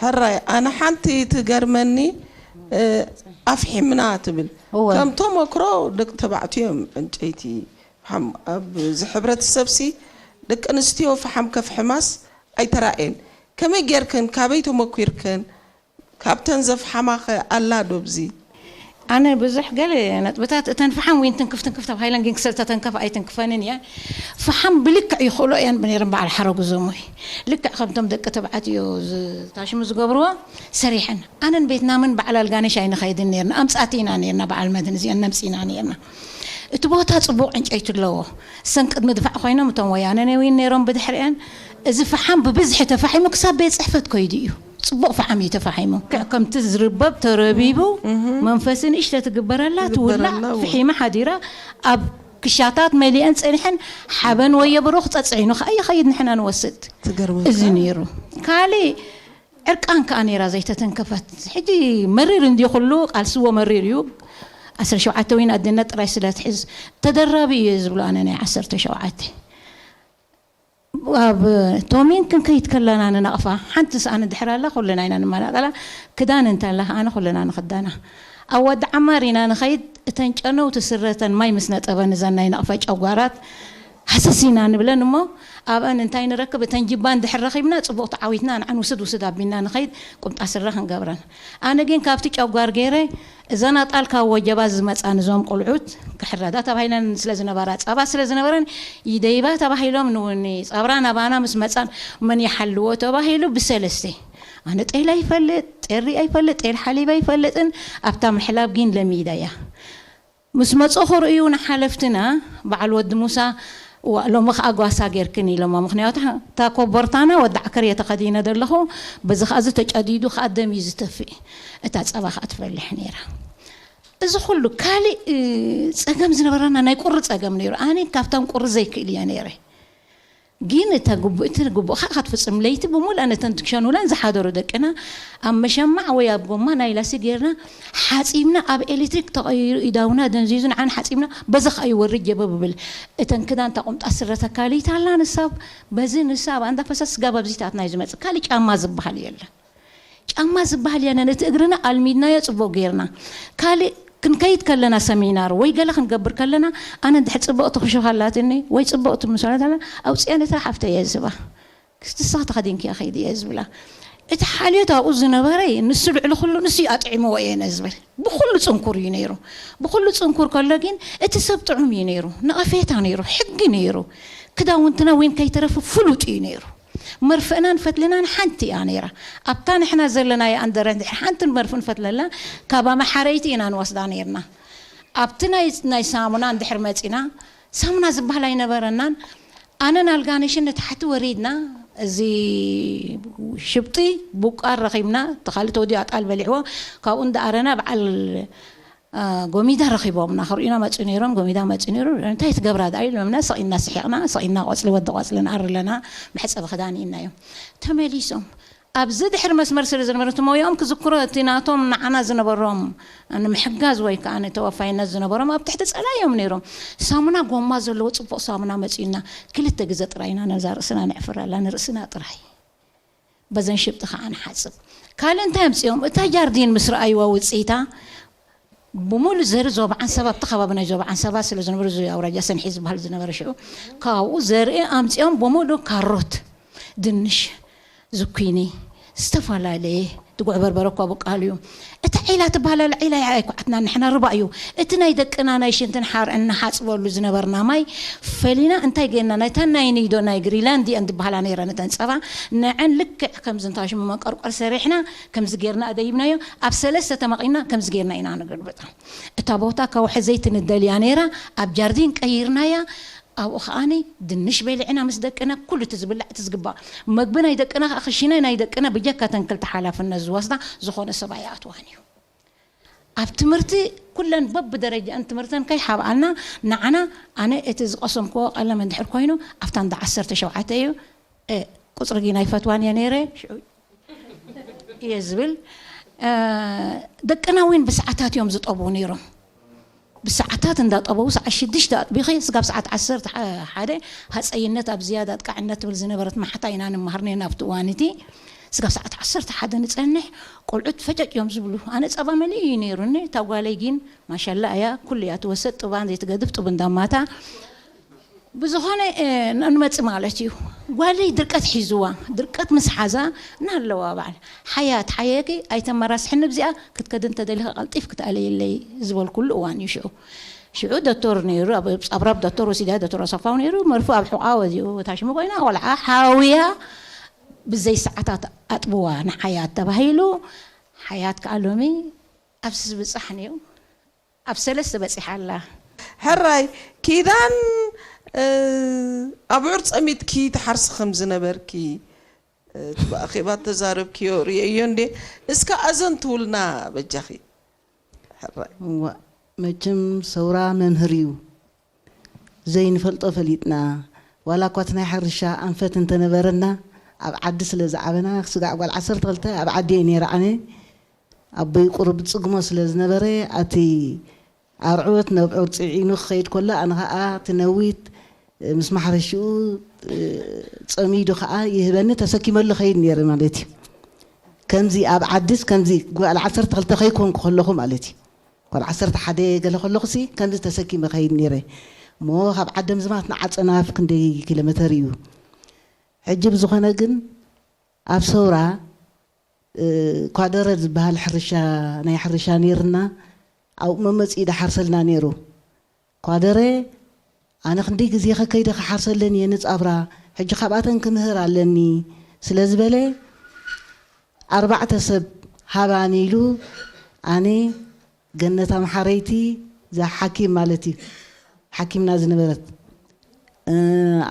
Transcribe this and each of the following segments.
ሕራይ ኣነ ሓንቲ ትገርመኒ፣ ኣፍሒምና ትብል። እወ። ከም ተመክሮ ደቂ ተባዕትዮ እዮም ዕንጨይቲ። ሓም ኣብዚ ሕብረተሰብሲ ደቂ ኣንስትዮ ፈሓም ከፍሕማስ ኣይተራእየን። ከመይ ጌርክን ካበይ ተመኪርክን? ካብተን ዘፍሓማኸ ኣላ ዶ ኣብዚ? ኣነ ብዙሕ ገለ ነጥብታት እተን ፈሓም ዊን ትንክፍ ትንክፍ ተባሂለን ግን ክሰልተ ተንከፍ ኣይትንክፈንን እየ። ፈሓም ብልክዕ ይኽእሎ እየን ብነይረን በዓል ሓረጉ ዘሙይ ልክዕ ከምቶም ደቂ ተባዕትዮ ታሽሙ ዝገብርዎ ሰሪሐን ኣነን ቤትናምን በዓል ኣልጋነሽ ኣይንኸይድን ነርና። ኣምፃቲ ኢና ነርና በዓል መድን እዚአን ነምፂና ነርና። እቲ ቦታ ፅቡቕ ዕንጨይቲ ኣለዎ። ሰን ቅድሚ ድፋዕ ኮይኖም እቶም ወያነ ነዊን ነይሮም ብድሕሪአን እዚ ፈሓም ብብዝሒ ተፋሒሙ ክሳብ ቤት ፅሕፈት ከይዱ እዩ። ፅቡቕ ፈሓም እዩ ተፋሒሙ። ከምቲ ዝርበብ ተረቢቡ መንፈስ ንእሽተ ትግበረላ ትውላዕ ፍሒማ ሓዲራ ኣብ ክሻታት መሊአን ፀኒሐን ሓበን ወየ ብሩኽ ፀፅዒኑ ከዓ ይኸይድ ንሕና ንወስድ። እዚ ነይሩ። ካሊእ ዕርቃን ከዓ ነይራ ዘይተተንከፈት። ሕጂ መሪር እንዲ ኩሉ ቃልስዎ መሪር እዩ። ዓሰርተ ሸውዓተ ወይን ኣድነት ጥራይ ስለ ትሕዝ ተደራቢ እዩ ዝብሎ ኣነ ናይ ዓሰርተ ሸውዓተ ኣብ ቶሚን ክንከይድ ከለና ንነቕፋ ሓንቲ ሰኣን እንድሕር ኣላ ኩልና ኢና ንመናጠላ። ክዳን እንተላ ከዓነ ኩልና ንኽዳና ኣብ ወዲ ዓማር ኢና ንኸይድ። እተን ጨነውቲ ስረተን ማይ ምስ ነጠበን እዘን ናይ ነቕፋ ጨጓራት ሃሰስ ኢና ንብለን እሞ ኣብአን እንታይ ንረክብ እተን ጅባ እንድሕር ረኺብና ፅቡቕ ተዓዊትና ንዓን ውስድ ውስድ ኣቢና ንኸይድ። ቁምጣ ስረ ክንገብረን ኣነ ግን ካብቲ ጨጓር ገይረ እዘን ኣጣል ካብ ወጀባ ዝመፃ ንዞም ቆልዑት ክሕረዳ ተባሂለን ስለ ዝነበራ ፃባ ስለ ዝነበረን ይደይባ ተባሂሎም ንውኒ ፀብራ ናባና ምስ መፃን መን ይሓልዎ ተባሂሉ ብሰለስተ ኣነ ጤል ኣይፈልጥ ጤሪ ኣይፈልጥ ጤል ሓሊብ ኣይፈልጥን ኣብታ ምሕላብ ግን ለሚዳ እያ ምስ መፁ ክርእዩ ንሓለፍትና በዓል ወዲ ሙሳ ዋ ሎሚ ከዓ ጓሳ ጌርክን ኢሎማ ምክንያቱ እታ ኮቦርታና ወዲ ዓከር እየ ተኸዲነ ዘለኹ በዚ ከዓ እዚ ተጨዲዱ ከዓ ደም እዩ ዝተፍእ እታ ፀባ ከዓ ትፈልሕ ነይራ እዚ ኩሉ ካሊእ ፀገም ዝነበረና ናይ ቁሪ ፀገም ነይሩ ኣነ ካብታን ቁሪ ዘይክእል እየ ነይረ ግን እታ ግቡእ እቲ ግቡእካ ኢካ ትፍፅም ለይቲ ብሙሉኣ ነተን ትክሸኑላን ዝሓደሩ ደቅና ኣብ መሸማዕ ወይ ኣብ ጎማ ናይ ላሲ ጌርና ሓፂብና ኣብ ኤሌክትሪክ ተቐይሩ ኢዳውና ደንዚዙ ንዓን ሓፂብና በዚ ከዓ ይወርድ ጀበብ ብል እተን ክዳን ተቁምጣ ስረ ተካሊት ኣላ ንሳብ በዚ ንሳ ኣብ ኣንዳ ፈሰስ ስጋብ ኣብዚታትና እዩ ዝመፅእ ካሊእ ጫማ ዝበሃል የለን ጫማ ዝበሃል የለን እቲ እግርና ኣልሚድናዮ ፅቡቅ ጌርና ካሊእ ክንከይድ ከለና ሰሚናር ወይ ገለ ክንገብር ከለና ኣነ እንድሕር ፅብቕቲ ክሹፍ ኣላትኒ ወይ ፅብቕቲ ምሶለት ኣላ ኣውፅኤን እታ ሓፍተ እየ ዝህባ ንስኻ ተኸዲንክያ ከይዲ እየ ዝብላ እቲ ሓልዮት ኣብኡ ዝነበረ ንሱ ልዕሊ ኩሉ ንሱ ኣጥዒምዎ እየ ዝብል ብኩሉ ፅንኩር እዩ ነይሩ ብኩሉ ፅንኩር ከሎ ግን እቲ ሰብ ጥዑም እዩ ነይሩ ነቐፌታ ነይሩ ሕጊ ነይሩ ክዳውንትና ወይን ከይተረፈ ፍሉጥ እዩ ነይሩ መርፍእናን ፈትልናን ሓንቲ እያ ነይራ ኣብታ ንሕና ዘለናዮ ኣንደረ እንድሕር ሓንቲ መርፍእ ንፈትለላ ካብ ኣመሓረይቲ ኢና ንወስዳ ነይርና ኣብቲ ናይ ናይ ሳሙና እንድሕር መፂና ሳሙና ዝበሃል ኣይነበረናን ኣነን ኣልጋነሽን ንታሕቲ ወሪድና እዚ ሽብጢ ቡቃር ረኺብና ተኻሊ ተወዲኡ ኣጣል በሊዕዎ ካብኡ እንዳኣረና በዓል ጎሚዳ ረኺቦምና ክርእዩና መፁ ነይሮም ጎሚዳ መፁ ነይሩ እንታይ ትገብራ ዳ ኢሎምና ስቕ ኢልና ስሒቕና ስቕ ኢልና ቆፅሊ ወዲ ቆፅሊ ንኣሪ ኣለና መሕፀቢ ክዳን ኢልናዮም ተመሊሶም ኣብዚ ድሕሪ መስመር ስለ ዝነበረ እቲ መውያኦም ክዝክሮ እቲ ናቶም ንዓና ዝነበሮም ንምሕጋዝ ወይ ከዓ ንተወፋይነት ዝነበሮም ኣብ ትሕቲ ፀላኢ እዮም ነይሮም ሳሙና ጎማ ዘለዎ ፅቡቕ ሳሙና መፂኡና ክልተ ግዘ ጥራይና ነዛ ርእስና ንዕፍረላ ንርእስና ጥራይ በዘን ሽብጢ ከዓ ንሓፅብ ካልእ እንታይ ኣምፅኦም እታ ጃርዲን ምስ ረኣይዋ ውፅኢታ ብሙሉ ዘርኢ ዞባ ዓንሰባ ኣብቲ ከባቢ ናይ ዞባ ዓንሰባ ስለ ዝነበሩ እዚ ኣውራጃ ሰንሒ ዝበሃል ዝነበረ ሽዑ ካብኡ ዘርኢ ኣምፅኦም ብሙሉ ካሮት ድንሽ ዝኩኒ ዝተፈላለየ ትጉዕ በርበረ እኳ ብቃል እዩ እታ ዒላ ትበሃል ኣላ ዒላ ኣይኳዓትና ንሕና ርባ እዩ እቲ ናይ ደቅና ናይ ሽንትን ሓር እንሓፅበሉ ዝነበርና ማይ ፈሊና እንታይ ገና ናይታ ናይ ኒዶ ናይ ግሪላንድ እየን ዝበሃላ ነይረን እተን ፀባ ንዐን ልክዕ ከምዚ እንታሽሙ መንቀርቆር ሰሪሕና ከምዚ ጌርና ኣደይብናዮ ኣብ ሰለስተ ተመቒና ከምዚ ጌርና ኢና ንገልብጣ እታ ቦታ ከውሒ ዘይቲ ንደልያ ነይራ ኣብ ጃርዲን ቀይርናያ ኣብኡ ከዓኒ ድንሽ በሊዕና ምስ ደቅና ኩሉ እቲ ዝብላዕ እቲ ዝግባእ መግቢ ናይ ደቅና ከዓ ክሽነ ናይ ደቅና ብጀካ ተን ክልተ ሓላፍነት ዝወስዳ ዝኾነ ሰብ ኣይኣትዋን እዩ ኣብ ትምህርቲ ኩለን በብደረጃን ትምህርተን ከይሓብኣልና ንዓና ኣነ እቲ ዝቀሰምክዎ ቀለም እንድሕር ኮይኑ ኣብታ እንዳ ዓሰርተ ሸውዓተ እዩ ቁፅሪ ግን ኣይፈትዋን እየ ነይረ ሽዑ እየ ዝብል ደቅና እውን ብሰዓታት እዮም ዝጠብኡ ነይሮም ብሰዓታት እንዳጠበው ሰዓት ሽዱሽተ ኣጥቢኺ ስጋብ ሰዓት ዓሰርተ ሓደ ሃፀይነት ኣብ ዝያዳ ኣጥቃዕነት ትብል ዝነበረት ማሕታ ኢና ንመሃር ነርና ኣብቲ እዋን እቲ ስጋብ ሰዓት ዓሰርተ ሓደ ንጸንሕ። ቆልዑት ፈጨጭ እዮም ዝብሉ። ኣነ ጸባ መሊኡ እዩ ነይሩኒ። እታ ጓለይ ግን ማሻላ እያ፣ ኩሉ እያ ትወሰድ። ጥባን ዘይትገድፍ ጥቡ እንዳማታ። ብዝኾነ፣ እ፣ ን-፣ ንመጽእ ማለት እዩ። ጓለይ ድርቀት ሒዝዋ። ድርቀት ምስ ሓዛ እናሃለዋ በዓል፣ "ሓያት፣ ሓየኪ ኣይተመራስሕኒ፣ ብዚኣ ክትከዲ እንተደሊኺ ቀልጢፍ ክትኣለይለይ" ዝበልኩሉ እዋን እዩ ሽዑ። ሽዑ ዶክተር ነይሩ፣ ኣብ ጻብራብ ዶክተር ወሲዳ፣ ዶክተር ኣሰፋው ነይሩ። መርፉ ኣብ ሕቋ ወዚኡ፣ እታ ሽሙ ኮይና ቆልዓ ሓውያ ብዘይ ሰዓታት ኣጥብዋ ንሓያት ተባሂሉ። ሓያት ከኣ ሎሚ ኣብዚ ዝበጻሕን እዩ። ኣብ ሰለስተ በጺሓ ኣላ። ሕራይ ኪዳን፣ እ፣ ኣብዑር ጸሚድኪ ትሓርሲ ከም ዝነበርኪ፣ እ፣ እቲ ብኣኼባ ተዛረብክዮ ርእየዮ እንዴ? እስከ ኣዘንትውልና በጃኺ። ሕራይ። እዋ፣ መቸም ሰውራ መምህር እዩ። ዘይንፈልጦ ፈሊጥና፣ ዋላ እኳ እቲ ናይ ሕርሻ ኣንፈት እንተነበረና፣ ኣብ ዓዲ ስለ ዝዓበና፣ ስጋዕ ጓል ዓሰርተ ክልተ ኣብ ዓዲ እየ ነይረ ኣነ። ኣቦይ ቁሩብ ጽግሞ ስለ ዝነበረ፣ ኣቲ ኣርዑት ነብዑር ጽዒኑ ክኸይድ ከሎ፣ ኣነ ኸኣ እቲ ነዊት ምስ ማሕረሽኡ ጸሚዱ ኸኣ ይህበኒ፣ ተሰኪመሉ ኸይድ ነይረ ማለት እዩ። ከምዚ ኣብ ዓድስ ከምዚ ጓል ዓሰርተ ክልተ ከይኮንኩ ከለኹ ማለት እዩ። ጓል ዓሰርተ ሓደ ገለ ከለኹሲ ከምዚ ተሰኪመ ኸይድ ነይረ። እሞ ካብ ዓደም ዝማት ንዓጸናፍ ክንደይ ኪሎ ሜተር እዩ? ሕጂ ብዝኾነ ግን ኣብ ሰውራ፣ እ፣ ኳደረ ዝበሃል ሕርሻ፣ ናይ ሕርሻ ነይርና፣ ኣብኡ መመጺኡ ይደሓርሰልና ነይሩ። ኳደረ፣ ኣነ ክንደይ ግዜ ከከይደ ክሓርሰለን እየ ንጻብራ፣ ሕጂ ካብኣተን ክምህር ኣለኒ ስለ ዝበለ፣ ኣርባዕተ ሰብ ሃባኒ ኢሉ፣ ኣነ፣ ገነት ኣምሓረይቲ፣ እዛ ሓኪም ማለት እዩ፣ ሓኪምና ዝነበረት፣ እ፣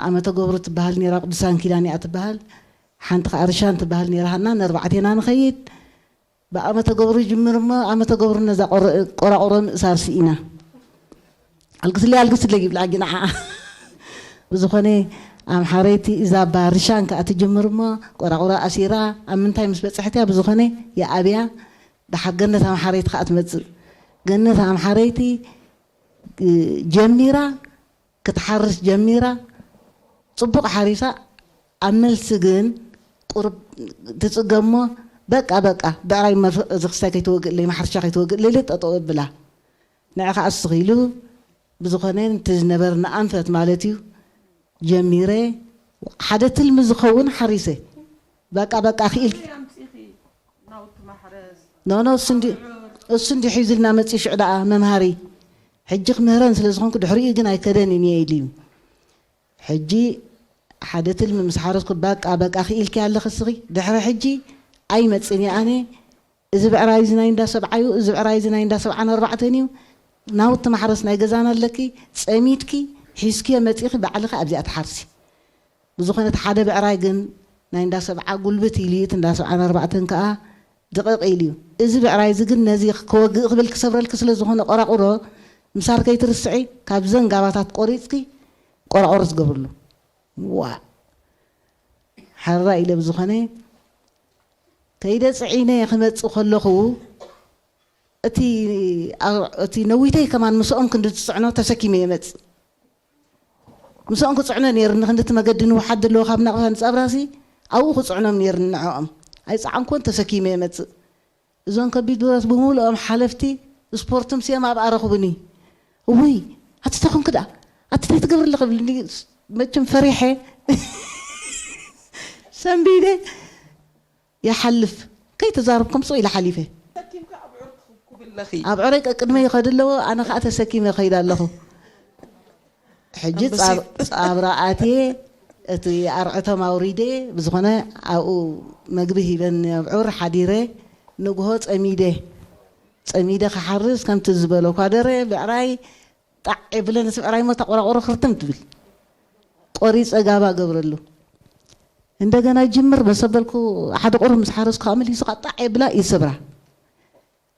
ኣመተ ገብሩ ትበሃል ነይራ፣ ቅዱሳን ኪዳን እያ ትበሃል፣ ሓንቲ ኸኣ ርሻን ትበሃል ነይራ፣ ሃና፣ ነርባዕቴና ንኸይድ። ብኣመተ ገብሩ ይጅምር እሞ፣ ኣመተ ገብሩ ነዛ ቆረ-፣ ቆራቑሮ ምእሳር ስኢና። "ኣልግስለይ፣ ኣልግስለይ" ይብላ ኣጊ ንዓኣ። ብዝኾነ፣ ኣምሓረይቲ እዛ ኣባ ርሻን ከኣ ትጅምር እሞ፣ ቆራቑሮ ኣሲራ፣ ኣብ ምንታይ ምስ በጽሐት እያ፣ ብዝኾነ፣ ይኣብያ፣ ደሓር ገነት ኣምሓረይቲ ከኣ ትመጽእ። ገነት ኣምሓረይቲ፣ እ፣ ጀሚራ፣ ክትሓርስ ጀሚራ፣ ጽቡቕ ሓሪሳ፣ ኣብ መልሲ ግን ቁሩብ ትጽገሞ፣ በቃ፣ በቃ፣ ብዕራይ መርፍ-፣ እዚ ክስታይ ከይትወግእለይ፣ ማሕረሻ ከይትወግእለይ ኢለ ጠጠው ኣብላ። ንዕ ከኣ እስኺ ኢሉ፣ ብዝኾነ፣ እቲ ዝነበርና ኣንፈት ማለት እዩ፣ ጀሚረ፣ ሓደ ትልሚ ዝኸውን ሓሪሰ። በቃ፣ በቃ፣ ክኢል-፣ ኖ፣ ኖ፣ እሱ እንዲ-፣ እሱ እንዲ ሒዙልና መጺኡ ሽዑ ደኣ መምሃሪ። ሕጂ ክምህረን ስለ ዝኾንኩ ድሕሪኡ ግን ኣይከደን እየ ኢሉ እዩ። ሕጂ ሓደ ትልሚ ምስ ሓረስኩ፣ "በቃ፣ በቃ፣ ክኢልኪ ኣለኺ እስኺ፣ ድሕሪ ሕጂ ኣይመጽእን እየ ኣነ። እዚ ብዕራይ እዚ ናይ እንዳ ሰብዓ እዩ፣ እዚ ብዕራይ እዚ ናይ እንዳ ሰብዓን ኣርባዕተን እዩ። ናውቲ ማሕረስ ናይ ገዛና ኣለኪ፣ ጸሚድኪ፣ ሒዝክዮ መጺእኺ፣ ባዕልኺ ኣብዚኣ ትሓርሲ." ብዝኾነ፣ እቲ ሓደ ብዕራይ ግን ናይ እንዳ ሰብዓ ጉልብት ኢሉ እዩ፣ እቲ እንዳ ሰብዓን ኣርባዕተን ከኣ ድቕቕ ኢሉ እዩ። እዚ ብዕራይ እዚ ግን ነዚ ክወግእ ክብል ክሰብረልኪ ስለ ዝኾነ ቆራቑሮ፣ ምሳር ከይትርስዒ፣ ካብ ዘን ጋባታት ቆሪጽኪ ቆራቑሮ ትገብርሉ። ዋ! ሓራ ኢለ ብዝኾነ፣ ከይደ ጽዒነ ክመጽእ ከለኹ፣ እቲ፣ ኣ-፣ እቲ ነዊተይ ከማን ምስኦም ክንዲ ትጽዕኖ ተሰኪመ እየ መጽእ። ምስኦም ክጽዕኖ ነይርኒ፣ ክንዲ እቲ መገዲ ንውሓት ዘለዎ ካብ ናቕፋ ንጻብራሲ፣ ኣብኡ ክጽዕኖም ነይርኒ ንዕኦም። ኣይጸዓንኩዎን፣ ተሰኪመ እየ መጽእ። እዞም ከቢድ ብረት ብምሉኦም ሓለፍቲ ስፖርት ምስኦም ኣብኣ ረኽቡኒ። እውይ፣ ኣቲ ተኾንክ ደኣ፣ ኣቲ እንታይ ትገብሪ ኣለኺ? ክብልኒ፣ መቸም ፈሪሐ። ሰንቢደ ይሓልፍ። ከይተዛረብኩም ስቕ ኢለ ሓሊፈ። ተሰኪምካ ኣብዑር ትኹብኩብ ኣለኺ። ኣብዑረይ ቀቅድመ ይኸዱ ኣለዎ፣ ኣነ ኸኣ ተሰኪመ ይኸይድ ኣለኹ። ሕጂ ኣንበሲት። ጻብ-፣ ጻብራ ኣትየ፣ እቲ ኣርዕቶም ኣውሪደ፣ ብዝኾነ ኣብኡ መግቢ ሂበኒ ኣብዑር ሓዲረ፣ ንግሆ ጸሚደ። ጸሚደ ክሓርስ ከምቲ ዝበሎ ኳደረ ብዕራይ ጣዕ የብለን፣ እቲ ብዕራይ እሞ እታ ቆራቆሮ ክርትም ትብል። ቆሪጸ ጋባ ገብረሉ። እንደገና ጅምር መሰበልኩ ሓደ ቁሩብ ምስ ሓረስኩ ከኣ መሊሱ ከኣ ጣዕ የብላ ይስብራ።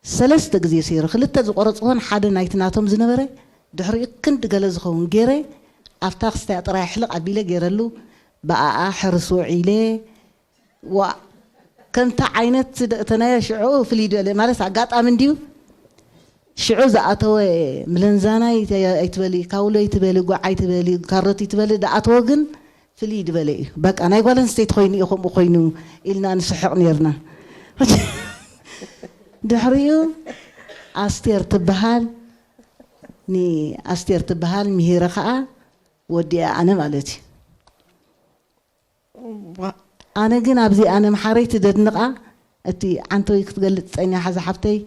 ሰለስተ ግዜ ሰይረ፣ ክልተ ዝቆረጽኩዎን ሓደ ናይቲ ናቶም ዝነበረ፣ ድሕሪኡ ክንዲ ገለ ዝኸውን ገይረ፣ ኣብታ ክስታይ ጥራይ ሕልቕ ኣቢለ ገይረሉ፣ ብኣኣ ሕርስ ውዒለ። ዋ፣ ከምታ ዓይነት ስደተናዮ ሽዑ ፍልይ ዝበለ፣ ማለት ኣጋጣሚ እንድዩ። ሽዑ ዝኣተወ ምለንዛናይ ኣይትበሊ፣ ካውሎ ኣይትበሊ፣ ጓዕ ኣይትበሊ፣ ካሮት ኣይትበሊ፣ ዝኣተወ ግን ፍልይ ዝበለ እዩ። በቃ ናይ ጓል ኣንስተይቲ ኮይኑ እዩ ከምኡ ኮይኑ ኢልና ንስሕቕ ነርና። ድሕሪኡ ኣስቴር ትበሃል፣ ንኣስቴር ትበሃል ምሂረ ኸዓ ወዲኣ ኣነ ማለት እዩ። ኣነ ግን ኣብዚ ኣነ ምሓረይቲ ደድንቓ፣ እቲ ዓንተወይ ክትገልጽ ጸኒሓ ዝሓፍተይ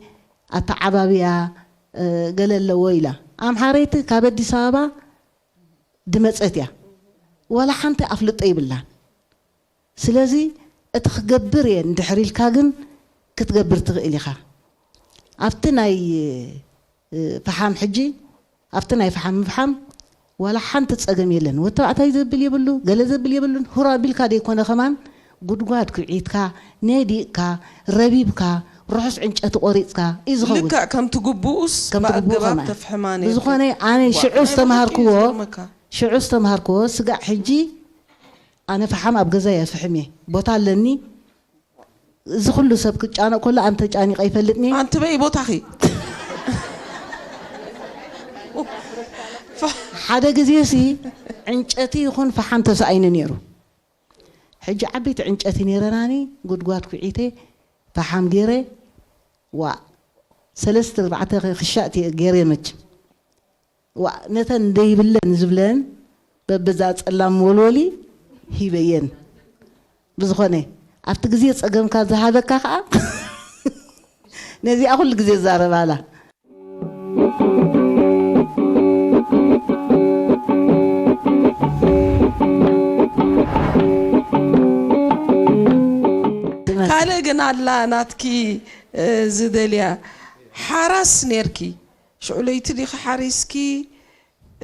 ኣተዓባብያ ገለ ኣለዎ ኢላ። ኣምሓረይቲ ካብ ኣዲስ ኣበባ ድመጸት እያ። ዋላ ሓንቲ ኣፍልጦ ይብላን። ስለዚ እቲ ክገብር እየ እንድሕር ኢልካ ግን ክትገብር ትኽእል ኢኻ። ኣብቲ ናይ ፈሓም ሕጂ ኣብቲ ናይ ፈሓም ምፍሓም ዋላ ሓንቲ ጸገም የለን። ወተባዕታይ ዘብል የብሉ፣ ገለ ዘብል የብሉን። ሁራ ቢልካ ደይኮነ ከማን ጉድጓድ ኩዒትካ፣ ነዲቕካ፣ ረቢብካ፣ ርሑስ ዕንጨቲ ቆሪጽካ እዩ ዝኸውን። ልክዕ ከምቲ ግቡኡስ ከምቲ ግቡኡ ብኣገባብ ከማን። ተፍሕማ ነይርካ። ብዝኾነ ኣነ ዋ፣ ሽዑ ናይ ዝተምሃርክዎ፣ ብሓቂ ይገርመካ። ሽዑ ዝተምሃርክዎ ስጋዕ ሕጂ ኣነ ፈሓም ኣብ ገዛ እየ ፍሕም እየ። ቦታ ኣለኒ። እዚ ኩሉ ሰብ ክጫነቕ ከሎ ኣነ ተጫኒቐ ይፈልጥኒ። ኣንቲ በይ ቦታኺ? ሓደ ግዜ ሲ ዕንጨቲ ይኹን ፈሓም ተሳኢኑ ነይሩ። ሕጂ ዓበይቲ ዕንጨቲ ነይረናኒ፣ ጉድጓድ ኩዒተ ፈሓም ገይረ፣ ዋ፣ ሰለስተ ኣርባዕተ ክሻእ ገይረ መች ዋ፣ ነተን ደይብለን ዝብለን በብዛ ጸላም ወልወሊ ሂበየን። ብዝኾነ ኣብቲ ግዜ ጸገምካ ዝሃበካ ከኣ ነዚኣ ኩሉ ግዜ ዛረባላ። ካልእ ግን ኣላ ናትኪ፣ እ፣ ዝደልያ ሓራስ ኔርኪ። ሽዑ ለይቲ ዲኺ ሓሪስኪ፣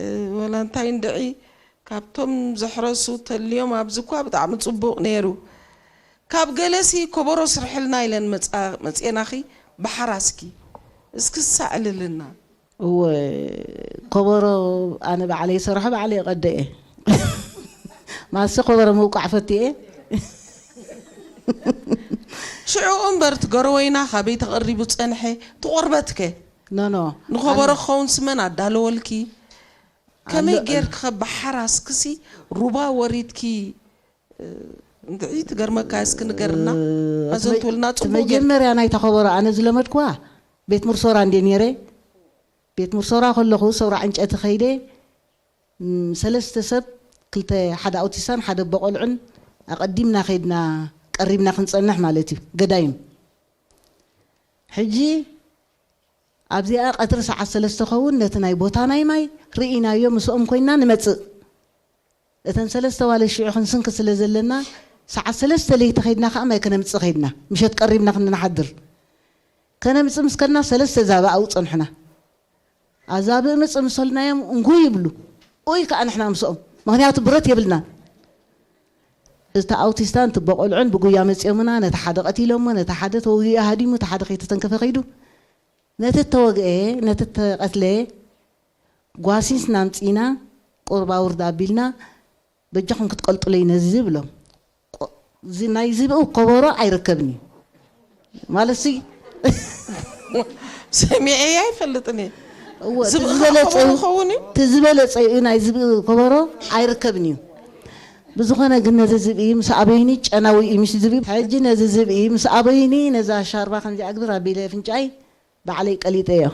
እ፣ ወላ እንታይ እንድዒ፣ ካብቶም ዘሕረሱ ተልዮም ኣብዚ እኳ ብጣዕሚ ጽቡቕ ነይሩ። ካብ ገለሲ ኮቦሮ ስርሕልና ኢለን መጻ-፣ መጼናኺ ብሓራስኪ። እስኪ ሳዕልልና። እወ፣ ኮቦሮ ኣነ ባዕለይ ሰርሖ ባዕለይ ቀደ እየ። ማሰ ኮቦሮ ምውቃዕ ፈትየ። ሽዑኡ እምበር እቲ ገረወይና ካበይ ተቐሪቡ ጸንሐ፣ እቲ ቆርበትከ? ኖ፣ ኖ። ንኸበሮ ኣነ ክኸውን ስመን ኣዳለወልኪ? ከመይ ኣሎ፣ ጌርኪ ኸ ብሓራስክሲ ሩባ ወሪድኪ? እ፣ እንድዒ ትገርመካ፣ እስኪ ንገርና። እ፣ ኣዘንትወልና፣ እቲ ጽቡቕ ጌርኪ። መጀመርያ ናይታ ኸበሮ ኣነ ዝለመድኩዋ ቤት ሙርሶራ እንድየ ነይረ። ቤት ሙርሶራ ከለኹ ሰውራ ዕንጨቲ ኸይደ፣ ም፣ ሰለስተ ሰብ፣ ክልተ፣ ሓደ ኣውቲሳን ሓደ ኣቦ ቆልዑን ኣቐዲምና ኸይድና ቀሪብና ክንጸንሕ ማለት እዩ፣ ገዳይም። ሕጂ ኣብዚኣ ቀትሪ ሰዓት ሰለስተ ኸውን ነቲ ናይ ቦታ ናይ ማይ ርኢናዮ፣ ምስኦም ኮይንና ንመጽእ። እተን ሰለስተ ዋለ ሽዑ ክንስንኪ ስለ ዘለና፣ ሰዓት ሰለስተ ለይቲ ኸይድና ኸዓ ማይ ከነምጽእ ኸይድና፣ ምሸት ቀሪብና ክንሓድር። ከነምጽእ ምስ ከድና ሰለስተ ዛብእ ኣብኡ ጸንሑና። ኣዛብእ ምጽእ ምስ በልናዮም እንጉ ይብሉ። ኡይ ከኣ ንሕና ምስኦም። ምኽንያቱ ብረት የብልናን። እቲ ኣውቲስታን እቲ በቆልዑን ብጉያ መጽዮምና፣ ነቲ ሓደ ቀቲሎሞ፣ ነቲ ሓደ ተወጊኡ ሃዲሙ፣ እቲ ሓደ ከይተተንከፈ ከይዱ። ነቲ እተወግአ፣ ነቲ እተቐትለ ጓሲስና ኣምጺእና፣ ቁሩብ ኣውርድ ኣቢልና፣ በጃኹም ክትቀልጡለይ ነዚ ዝብሎም። ቆ-፣ እዚ ናይ ዝብኢ ኮቦሮ ኣይርከብን እዩ። ማለትሲ ሰሚዐዮ ኣይፈልጥን እየ። እወ፣ እቲ ዝበለጸ እዩ። ኮቦሮ ይኸውን እዩ? እቲ ዝበለጸ እዩ፣ ናይ ዝብኢ ኮቦሮ ኣይርከብን እዩ። ብዝኾነ ግን ነዚ ዝብኢ ምስ ኣበይኒ ጨናዊ እዩ፣ ምስ ዝብኢ። ሕጂ ነዚ ዝብኢ ምስ ኣበይኒ ነዛ ሻርባ ከምዚ ኣግብር ኣቢለ ኣፍንጫይ ባዕለይ ቀሊጠዮ።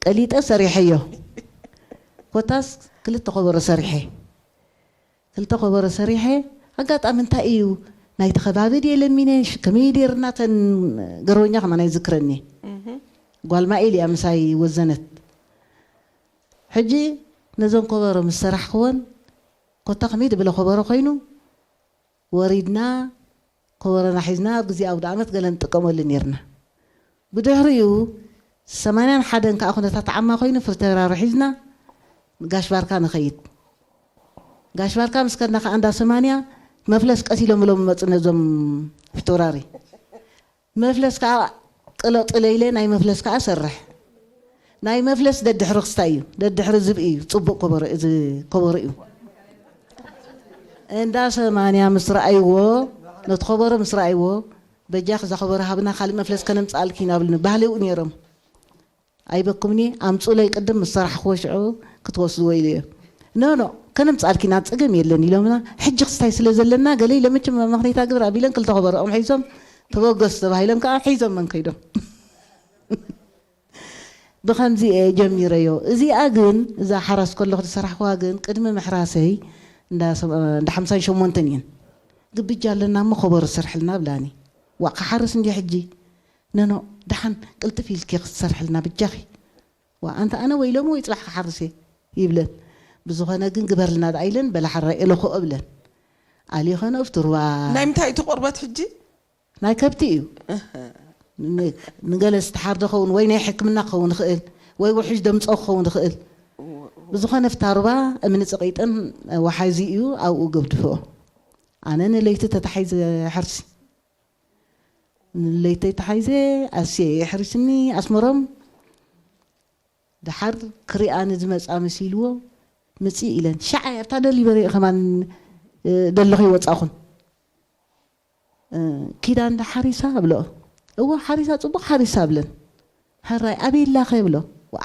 ቀሊጠ ሰሪሐዮ። ኮታስ ክልተ ኮቦሮ ሰሪሐ። ክልተ ኮቦሮ ሰሪሐ። ኣጋጣሚ እንታይ እዩ ናይቲ ከባቢ ድየ ለሚነ፣ ሽ-፣ ከመይ ድየ ርና ተን ገረወኛ ከማን ኣይዝክረኒ። እህ። ጓል ማኤል እያ ምሳይ ወዘነት። ሕጂ ነዞም ኮቦሮ ምስ ሰራሕክወን፣ ኮታ ከመይ ድብለ ኮቦሮ ኮይኑ፣ ወሪድና፣ ኮቦሮና ሒዝና፣ ኣብ ግዜ ኣውደ ኣመት ገለ ንጥቀመሉ ኔርና። ብድሕሪኡ፣ ሰማንያን ሓደን ከኣ ኩነታት ዓማ ኮይኑ፣ ፍርተራሪ ሒዝና፣ ጋሽ ባርካ ንኸይድ። ጋሽ ባርካ ምስ ከድና ከኣ እንዳ ሰማንያ፣ መፍለስ ቀስ ኢሎም ኢሎም መጹ ነዞም ፊቶራሪ። መፍለስ ከኣ ቅለጥለ ኢለ ናይ መፍለስ ከኣ ሰርሕ። ናይ መፍለስ ደድሕሪ ክስታይ እዩ። ደድሕሪ ዝብኢ እዩ። ጽቡቕ ከበሮ፣ እዚ ከበሮ እዩ። እንዳ ሰማንያ ምስ ረኣይዎ፣ ነቲ ከበሮ ምስ ረኣይዎ፣ "በጃኺ እዛ ከበሮ ሃብና፣ ካልእ መፍለስ ከነምጽኣልኪ" ኢና ብሉኒ። ባህሊ እዩ ነይሮም። ኣይበኩምኒ፣ ኣምጹለይ ቅድም ምስ ሰራሕክዎ ሽዑ ክትወስድዎ ኢሉ እዩ። ኖ፣ ኖ፣ ከነምፅኣልኪ ኢና፣ ፀገም የለን ኢሎምና። ሕጂ ክስታይ ስለ ዘለና ገለ ኢለ፣ መቸም መኽነይታ ግብር ኣቢለን ክልተ ከበሮኦም ሒዞም ተበገሱ ተባሂሎም ከዓ ሒዞም መን ከይዶም። ብኸምዚ እየ ጀሚረዮ። እዚኣ ግን፣ እዛ ሓራስ ከለኹ ዝሰራሕኩዋ ግን፣ ቅድሚ ምሕራሰይ እንዳ ሰብ-፣ እንዳ ሓምሳን ሸሞንተን እየን። ግብጃ ኣለና እሞ ከበሮ ስርሕልና ብላኒ። ዋእ ክሓርስ እንዲ ሕጂ። ነኖ፣ ደሓን ቅልጥፍ ኢልኪ ክትሰርሕልና ብጃኺ። ዋ ኣንተ ኣነ ወይ ሎሚ ወይ ጽባሕ ክሓርስ እየ ይብለን። ብዝኾነ ግን ግበርልና ደኣ ኢለን በላ ሓራይ እለኹ እብለን። ኣልዮ ኸነ ኣብቲ ሩባ ናይ ምንታይ እቲ ቆርበት ሕጂ? ናይ ከብቲ እዩ። እህ። ን-፣ ንገለ ዝተሓርደ ኸውን ወይ ናይ ሕክምና ክኸውን ይኽእል ወይ ውሕጅ ደምጾ ክኸውን ይኽእል። ብዝኾነ ኣብታ ሩባ እምኒ ጸቒጠን ወሓዚ እዩ ኣብኡ ገብድፍኦ። ኣነ ንለይቲ ተታሒዘ ሕርሲ። ንለይቲ ተታሒዘ ኣስየ የሕርስኒ ኣስመሮም። ደሓር ክሪኣኒ ዝመጻ መሲልዎ ምጺ ኢለን። ሸዓ ኣብታ ደሊቨሪ ከማን፣ እ፣ ደለኹ ይወጻኹን። እ፣ ኪዳን ዳ ሓሪሳ እብሎ። እወ ሓሪሳ፣ ጽቡቕ ሓሪሳ እብለን። ሕራይ ኣበይ ኣላኸ እብሎ።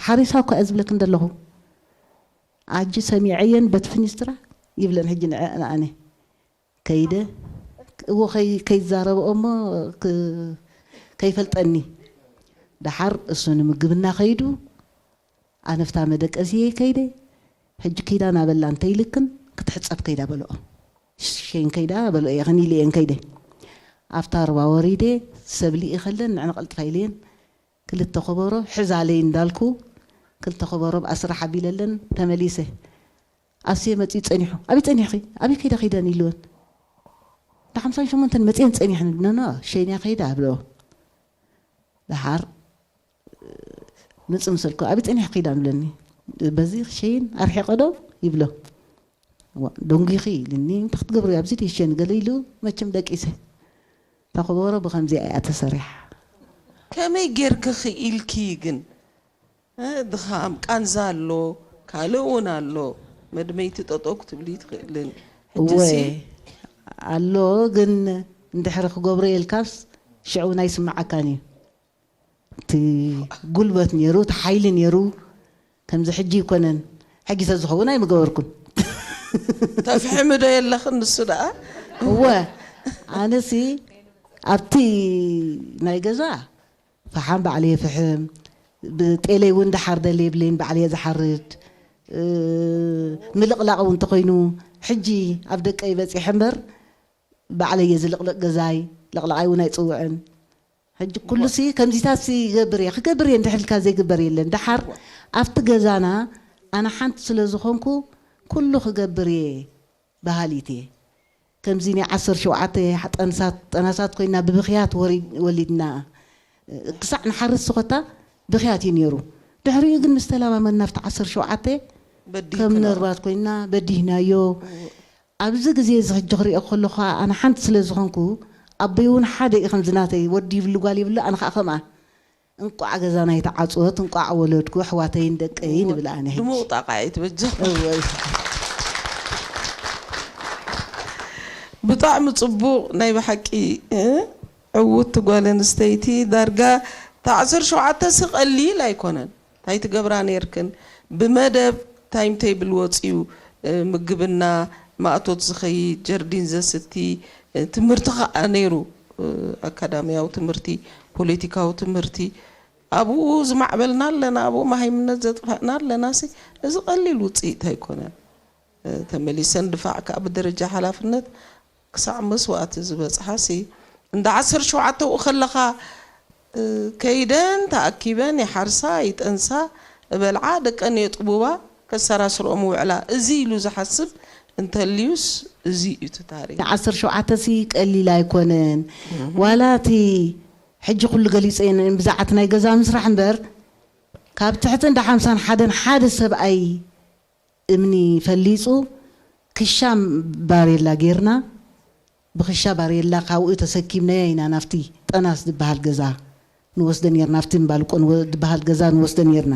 ሓሪሳ እኮ እየ ዝብለክን ደለኹ። ኣጂ ሰሚዐየን በት ፍኒስትራ ይብለን ሕጂ ንዐ-፣ ንኣነ። ከይደ፣ እዎ ከይ-፣ ከይዛረብኦ እሞ ክ-፣ ከይፈልጠኒ። ደሓር እሱ ንምግብና ከይዱ፣ ኣነ ፍታ መደቀሲየ ከይደ፣ ሕጂ ኪዳን ኣበላ እንተይልክን ክትሕጸብ ከይዳ በልኦ። ሸይን ከይዳ በልኦ እየ፣ ከኒለ እየን ከይደ። ኣብታ ሩባ ወሪደ፣ ሰብ ልኢ ከለን ንዕነ ቀልጥፋ ኢለየን። ክልተ ከበሮ ሕዛለይ እንዳልኩ፣ ክልተ ከበሮ ብኣስራሕ ኣቢለለን ተመሊሰ። ኣስየ መጺኡ ጸኒሑ፣ "ኣበይ ጸኒሕኺ? ኣበይ ከይዳ ከይደን?" ኢልወን። "እንዳ ሓምሳን ሸሞንተን መጺኤን ጸኒሐን" ይብለና፣ "ሸይንያ ከይዳ" እብሎ። ደሓር ምጽእ ምሰልኩ፣ "ኣበይ ጸኒሕኪ ከይዳ?" ንብለኒ። "በዚ ሸይን ኣርሒቐ ዶ?" ይብሎ። "ዋ፣ ደንጒኺ" ኢልኒ፣ "እንታይ ክትገብሪ ኣብዚ ሸይን?" ገለ ኢሉ፣ መቸም ደቂሰ። እታ ከበሮ ብኸምዚኣ እያ ተሰሪሓ። ከመይ ጌርኪ ክኢልኪ ግን? እ፣ ድኻም፣ ቃንዛ ኣሎ፣ ካልእ እውን ኣሎ። መድመይቲ ጠጠው ክትብሊ ትኽእልን። እወ፣ ሕጂሲ ኣሎ፣ ግን እንድሕሪ ክገብሮ የልካስ ሽዑ እውን ኣይስምዓካን እዩ። እቲ ጉልበት ነይሩ፣ እቲ ሓይሊ ነይሩ፣ ከምዚ ሕጂ ኣይኮነን። ሕጂ ተዝኸውን ኣይምገበርኩን። ተፍሕሚ ዶ የለኽን ንሱ ደኣ? እወ፣ ኣነሲ ኣብቲ ናይ ገዛ ፈሓም ባዕለይ የፍሕም፣ ብጤለይ እውን ደሓር ደለ የብለይን፣ ባዕለይ እየ ዝሓርድ። እ፣ ምልቕላቕ እውን እንተኾይኑ፣ ሕጂ ኣብ ደቀይ በጺሐ እምበር፣ ባዕለይ እየ ዝልቕልቕ ገዛይ፣ ለቕላቓይ እውን ኣይጽውዕን። ሕጂ ኩሉሲ ከምዚታትሲ ይገብር እየ፣ ክገብር እየ እንድሕር ኢልካ ዘይግበር የለን። ደሓር ኣብቲ ገዛና ኣነ ሓንቲ ስለ ዝኾንኩ፣ ኩሉ ክገብር እየ በሃሊት እየ። ከምዚ ናይ ዓሰርተ ሸውዓተ ጠንሳት፣ ጠናሳት ኮይና ብብኽያት ወሪ-፣ ወሊድና። ክሳዕ ንሓርስ ዝኾታ ብኽያት እዩ ነይሩ። ድሕሪኡ ግን ምስ ተለማመድና ኣብቲ ዓሰርተ ሸውዓተ በዲህክና። ከም ነርባት ኮይና በዲህናዮ። እዎ። ኣብዚ ግዜ እዚ ሕጂ ክሪኦ ከለኹ ኣነ ሓንቲ ስለ ዝኾንኩ፣ ኣቦይ እውን ሓደ እዩ ከምዚ ናተይ፣ ወዲ ይብሉ ጓል ይብሉ፣ ኣነ ኸዓ ከምኣ። እንቋዕ ገዛና ኣይተዓጽወት፣ እንቋዕ ወለድኩ ኣሕዋተይን ደቀይን እዎ፣ ይብል ኣነ ሕጂ። ድሙቕ ጣቕዒት በጃኹም። እወ። ብጣዕሚ ጽቡቕ ናይ ብሓቂ፣ እ፣ ዕውቲ ጓል ኣንስተይቲ። ዳርጋ እታ ዓሰርተ ሸውዓተ ሲ ቀሊል ኣይኮነን። እንታይ ትገብራ ነይርክን? ብመደብ ታይም ቴብል ወጺኡ፣ እ፣ ምግብና ማእቶት ዝኸይድ፣ ጀርዲን ዘስቲ፣ እ፣ ትምህርቲ ኸኣ ነይሩ፣ እ፣ ኣካዳሚያዊ ትምህርቲ፣ ፖለቲካዊ ትምህርቲ። ኣብኡ ዝማዕበልና ኣለና፣ ኣብኡ መሃይምነት ዘጥፋእና ኣለና ሲ፣ እዚ ቀሊል ውጽኢት ኣይኮነን። እ፣ ተመሊሰን ድፋዕ ከኣ ብደረጃ ሓላፍነት ክሳዕ መስዋእቲ ዝበጽሓ ሲ፣ እንዳ ዓሰርተ ሸውዓተ ኣብኡ ከለኻ፣ እ፣ ከይደን ተኣኪበን ይሓርሳ፣ ይጠንሳ፣ እበልዓ፣ ደቀን የጥቡባ፣ ከሰራስርኦም ውዕላ። እዚ ኢሉ ዝሓስብ እንተልዩስ፣ እዚ እዩ እቲ ታሪኽ። ዓሰርተ ሸውዓተ ሲ ቀሊል ኣይኮነን። እህ። ዋላ እቲ ሕጂ ኩሉ ገሊጸ እየ ብዛዕባ እቲ ናይ ገዛ ምስራሕ እምበር፣ ካብ ትሕቲ እንዳ ሓምሳን ሓደን ሓደ ሰብኣይ እምኒ ፈሊጹ ክሻ ባሬላ ጌርና፣ ብክሻ ባሬላ ካብኡ ተሰኪምናዮ ኢና ናብቲ ጠናስ ዝበሃል ገዛ ንወስዶ ኔርና፣ ናብቲ እምባልቆ ንወ-፣ ዝበሃል ገዛ ንወስዶ ኔርና።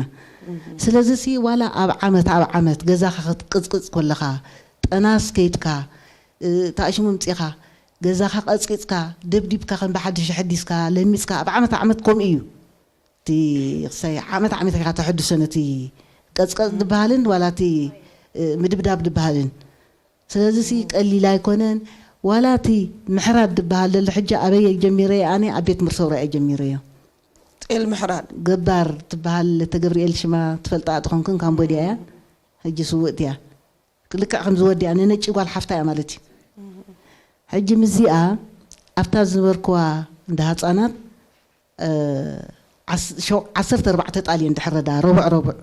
እህ። ስለዚሲ ዋላ ኣብ ዓመት፣ ኣብ ዓመት ገዛኻ ክትቅጽቅጽ ከለኻ፣ ጠናስ ከይድካ፣ እ፣ ታእሽሙ ምጺኻ፣ ገዛኻ ቀጽቂጽካ፣ ደብዲብካ፣ ከም ብሓድሽ ኣሐዲስካ፣ ለሚጽካ፣ ኣብ ዓመት፣ ዓመት ከምኡ እዩ። እቲ ክሳይ ዓመት ዓመት ኢኻ ተሐድሶ ነቲ ቀጽቀጽ ዝበሃልን ዋላ እቲ ምድብዳብ ዝበሃልን። ስለዚ ሲ ቀሊል ኣይኮነን። ዋላ እቲ ምሕራድ ዝበሃል ዘሎ ሕጂ ኣበይ ጀሚረዮ? ኣነ ኣብ ቤት ምርሰውራ እየ ጀሚረዮ። ጤል ምሕራድ ገባር ትበሃል ለተገብርኤል ሽማ ትፈልጣ ትኾንክን ካምቦድያ እያ። ሕጂ ስውእት እያ። ልክዕ ከምዚ ወዲኣ ንነጭ ጓል ሓፍታ እያ ማለት እዩ። ሕጂ ምስዚኣ ኣብታ ዝነበርክዋ እንደ ህፃናት ዓሰርተ ኣርባዕተ ጣል እየን ድሕረዳ ረቡዕ ረቡዕ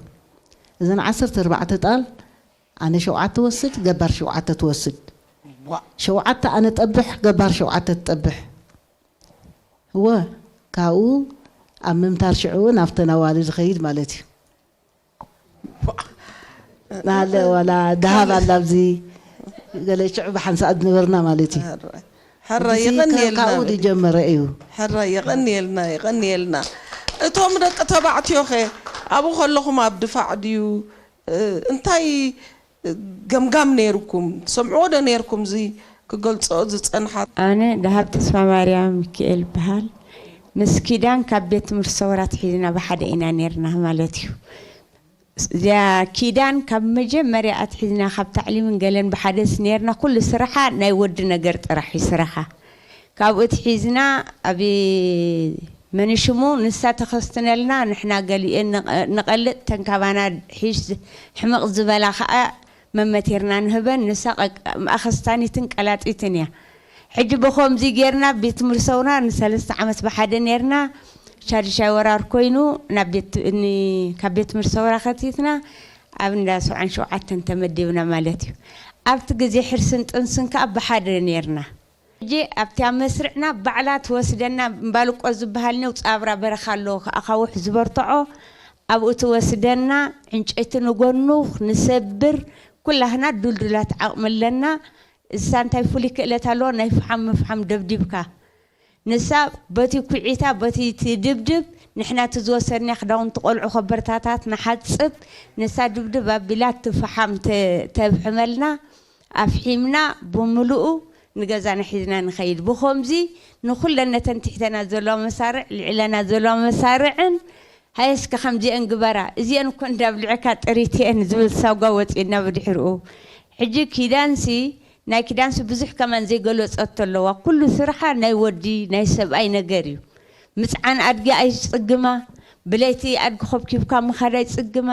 እዘን ዓሰርተ ኣርባዕተ ጣል ኣነ ሸውዓተ ወስድ ገባር ሸውዓተ ትወስድ ሸውዓተ ኣነ ጠብሕ ገባር ሸውዓተ ትጠብሕ እወ ካብኡ ኣብ ምምታር ሽዑ እውን ኣብተን ኣዋልድ ዝኸይድ ማለት እዩ ናለ ዋላ ደሃብ ኣላ ኣብዚ ገለ ሽዑ ብሓንሳእ ዝነበርና ማለት እዩ ሕራይ የቐንየልና ካብኡ ዝጀመረ እዩ ሕራይ የቐንየልና የቐንየልና እቶም ደቂ ተባዕትዮ ኸ ኣብኡ ከለኹም ኣብ ድፋዕ ድዩ እንታይ ገምጋም ነይርኩም ትሰምዕዎ ዶ ነይርኩም እዚ ክገልፅኦ ዝፀንሓ ኣነ ደሃብ ተስፋማርያም ሚኪኤል ይበሃል ምስ ኪዳን ካብ ቤት ትምህርቲ ሰውራ ትሒዝና ብሓደ ኢና ነይርና ማለት እዩ እዚኣ ኪዳን ካብ መጀመርያ ኣትሒዝና ካብ ታዕሊምን ገለን ብሓደስ ነርና ኩሉ ስራሓ ናይ ወዲ ነገር ጥራሕ እዩ ስራሓ ካብኡ ትሒዝና ኣብ መንሽሙ ንሳ ተኸስትነልና ንሕና ገሊኤን ንቐልጥ ተንካባና ሒሽ ሕምቕ ዝበላ ከዓ መመቴርና ንህበን ንሳ ኣኸስታኒትን ቀላጢትን እያ ሕጂ ብኸምዚ ጌርና ቤት ምርሰውና ንሰለስተ ዓመት ብሓደ ነርና ሻድሻይ ወራር ኮይኑ ካብ ቤት ትምህርቲ ሰውራ ከቲትና ኣብ እንዳ ሰብዓን ሸውዓተን ተመዲብና ማለት እዩ። ኣብቲ ግዜ ሕርስን ጥንስን ከኣ ብሓደ ነርና። ሕጂ ኣብቲ ኣብ መስርዕና ባዕላ ትወስደና እምባልቆ ዝበሃል ኔው ጻብራ በረኻ ኣለዎ ኣኻውሕ ዝበርትዖ ኣብኡ ትወስደና ዕንጨይቲ ንጎኑ ንሰብር ኩላህና ዱልዱላት ዓቕሚ ኣለና። እሳ እንታይ ፍሉይ ክእለት ኣለዋ ናይ ፍሓም ምፍሓም ደብዲብካ ንሳ በቲ ኩዒታ በቲ ትድብድብ ንሕና እቲ ዝወሰድና ክዳውንቲ ቆልዑ ከበርታታት ንሓፅብ ንሳ ድብድብ ኣቢላ እቲ ፍሓም ተብሕመልና ኣፍሒምና ብምልኡ ንገዛና ሒዝና ንኸይድ ብኸምዚ ንኹለን ነተን ትሕተና ዘለዋ መሳርዕ ልዕለና ዘለዋ መሳርዕን ሃየ እስከ ከምዚኤን ግበራ እዚኤን እኮ እንዳብልዕካ ጥሪት እየን ዝብል ሳጓ ወፂእና ብድሕርኡ ሕጂ ኪዳንሲ ናይ ኪዳንሲ ብዙሕ ከማን ዘይገለፀቶ ኣለዋ ኩሉ ስርሓ ናይ ወዲ ናይ ሰብኣይ ነገር እዩ ምፅዓን ኣድጊ ኣይፅግማ ብለይቲ ኣድጊ ኮብኪብካ ምኻድ ኣይፅግማ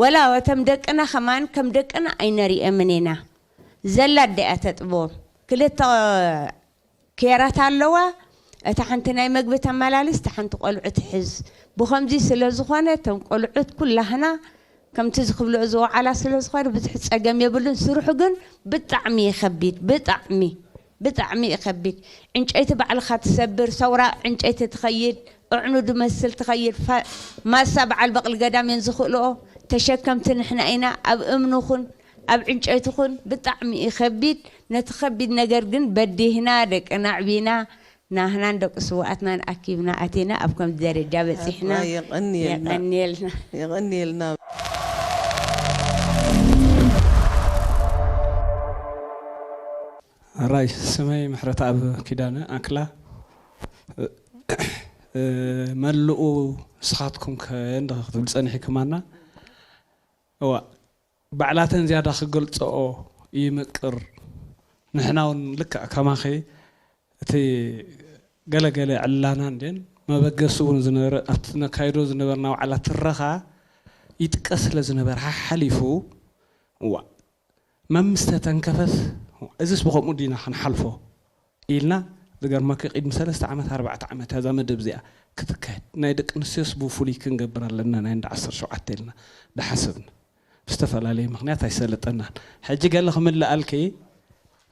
ወላ እቶም ደቅና ከማን ከም ደቅና ኣይነሪኤምን ኢና ዘላ ኣደያ ተጥቦም ክልተ ኬራት ኣለዋ። እታ ሓንቲ ናይ መግቢ ተመላልስ፣ እታ ሓንቲ ቆልዑ ትሕዝ። ብኸምዚ ስለ ዝኾነ፣ እተን ቆልዑት ኩላህና ከምቲ ዝኽብልኦ ዝወዓላ ስለ ዝኾነ ብዙሕ ጸገም የብሉን። ስርሑ ግን ብጣዕሚ እዩ ከቢድ፣ ብጣዕሚ፣ ብጣዕሚ እዩ ከቢድ። ዕንጨይቲ ባዕልኻ ትሰብር፣ ሰውራ ዕንጨይቲ ትኸይድ፣ እዕኑ ድመስል ትኸይድ፣ ማሳ በዓል በቕሊ ገዳም እየን ዝኽእልኦ፣ ተሸከምቲ ንሕና ኢና፣ ኣብ እምኒ ኹን ኣብ ዕንጨይቲ ኹን ብጣዕሚ እዩ ከቢድ። ነቲ ከቢድ ነገር ግን በዲህና ደቅና ኣዕቢና ናህናን ደቂ ስውኣትናን ኣኪብና ኣቲና ኣብ ከምዚ ደረጃ በፂሕና። ኣባ የቐንየልና። የቐንየልና። የቐንየልና። ኣራይ ስመይ ምሕረተኣብ ኪዳነ ኣክላ። መልኡ ንስኻትኩም ከ እንደ ክትብል ጸኒሕክማና? እዋ ባዕላተን ዝያዳ ክገልጸኦ ይምቅር። ንሕና እውን ልክዕ ከማኺ እቲ ገለገለ ዕላና እንዴን መበገሲ እውን ዝነበረ ኣብቲ ነካይዶ ዝነበርና ዋዕላ ትረኻ ይጥቀስ ስለ ዝነበረ ሓሓሊፉ እዋ መምስ ተተንከፈስ እዚስ ብኸምኡ ዲና ክንሓልፎ ኢልና ዝገርመኪ ቅድሚ ሰለስተ ዓመት ኣርባዕተ ዓመት እያ እዛ መደብ እዚኣ ክትካየድ ናይ ደቂ ኣንስትዮስ ብፍሉይ ክንገብር ኣለና ናይ እንዳ ዓሰርተ ሸውዓተ ኢልና ድሓሰብና ብዝተፈላለየ ምኽንያት ኣይሰለጠናን ሕጂ ገለ ክምልኣልኪ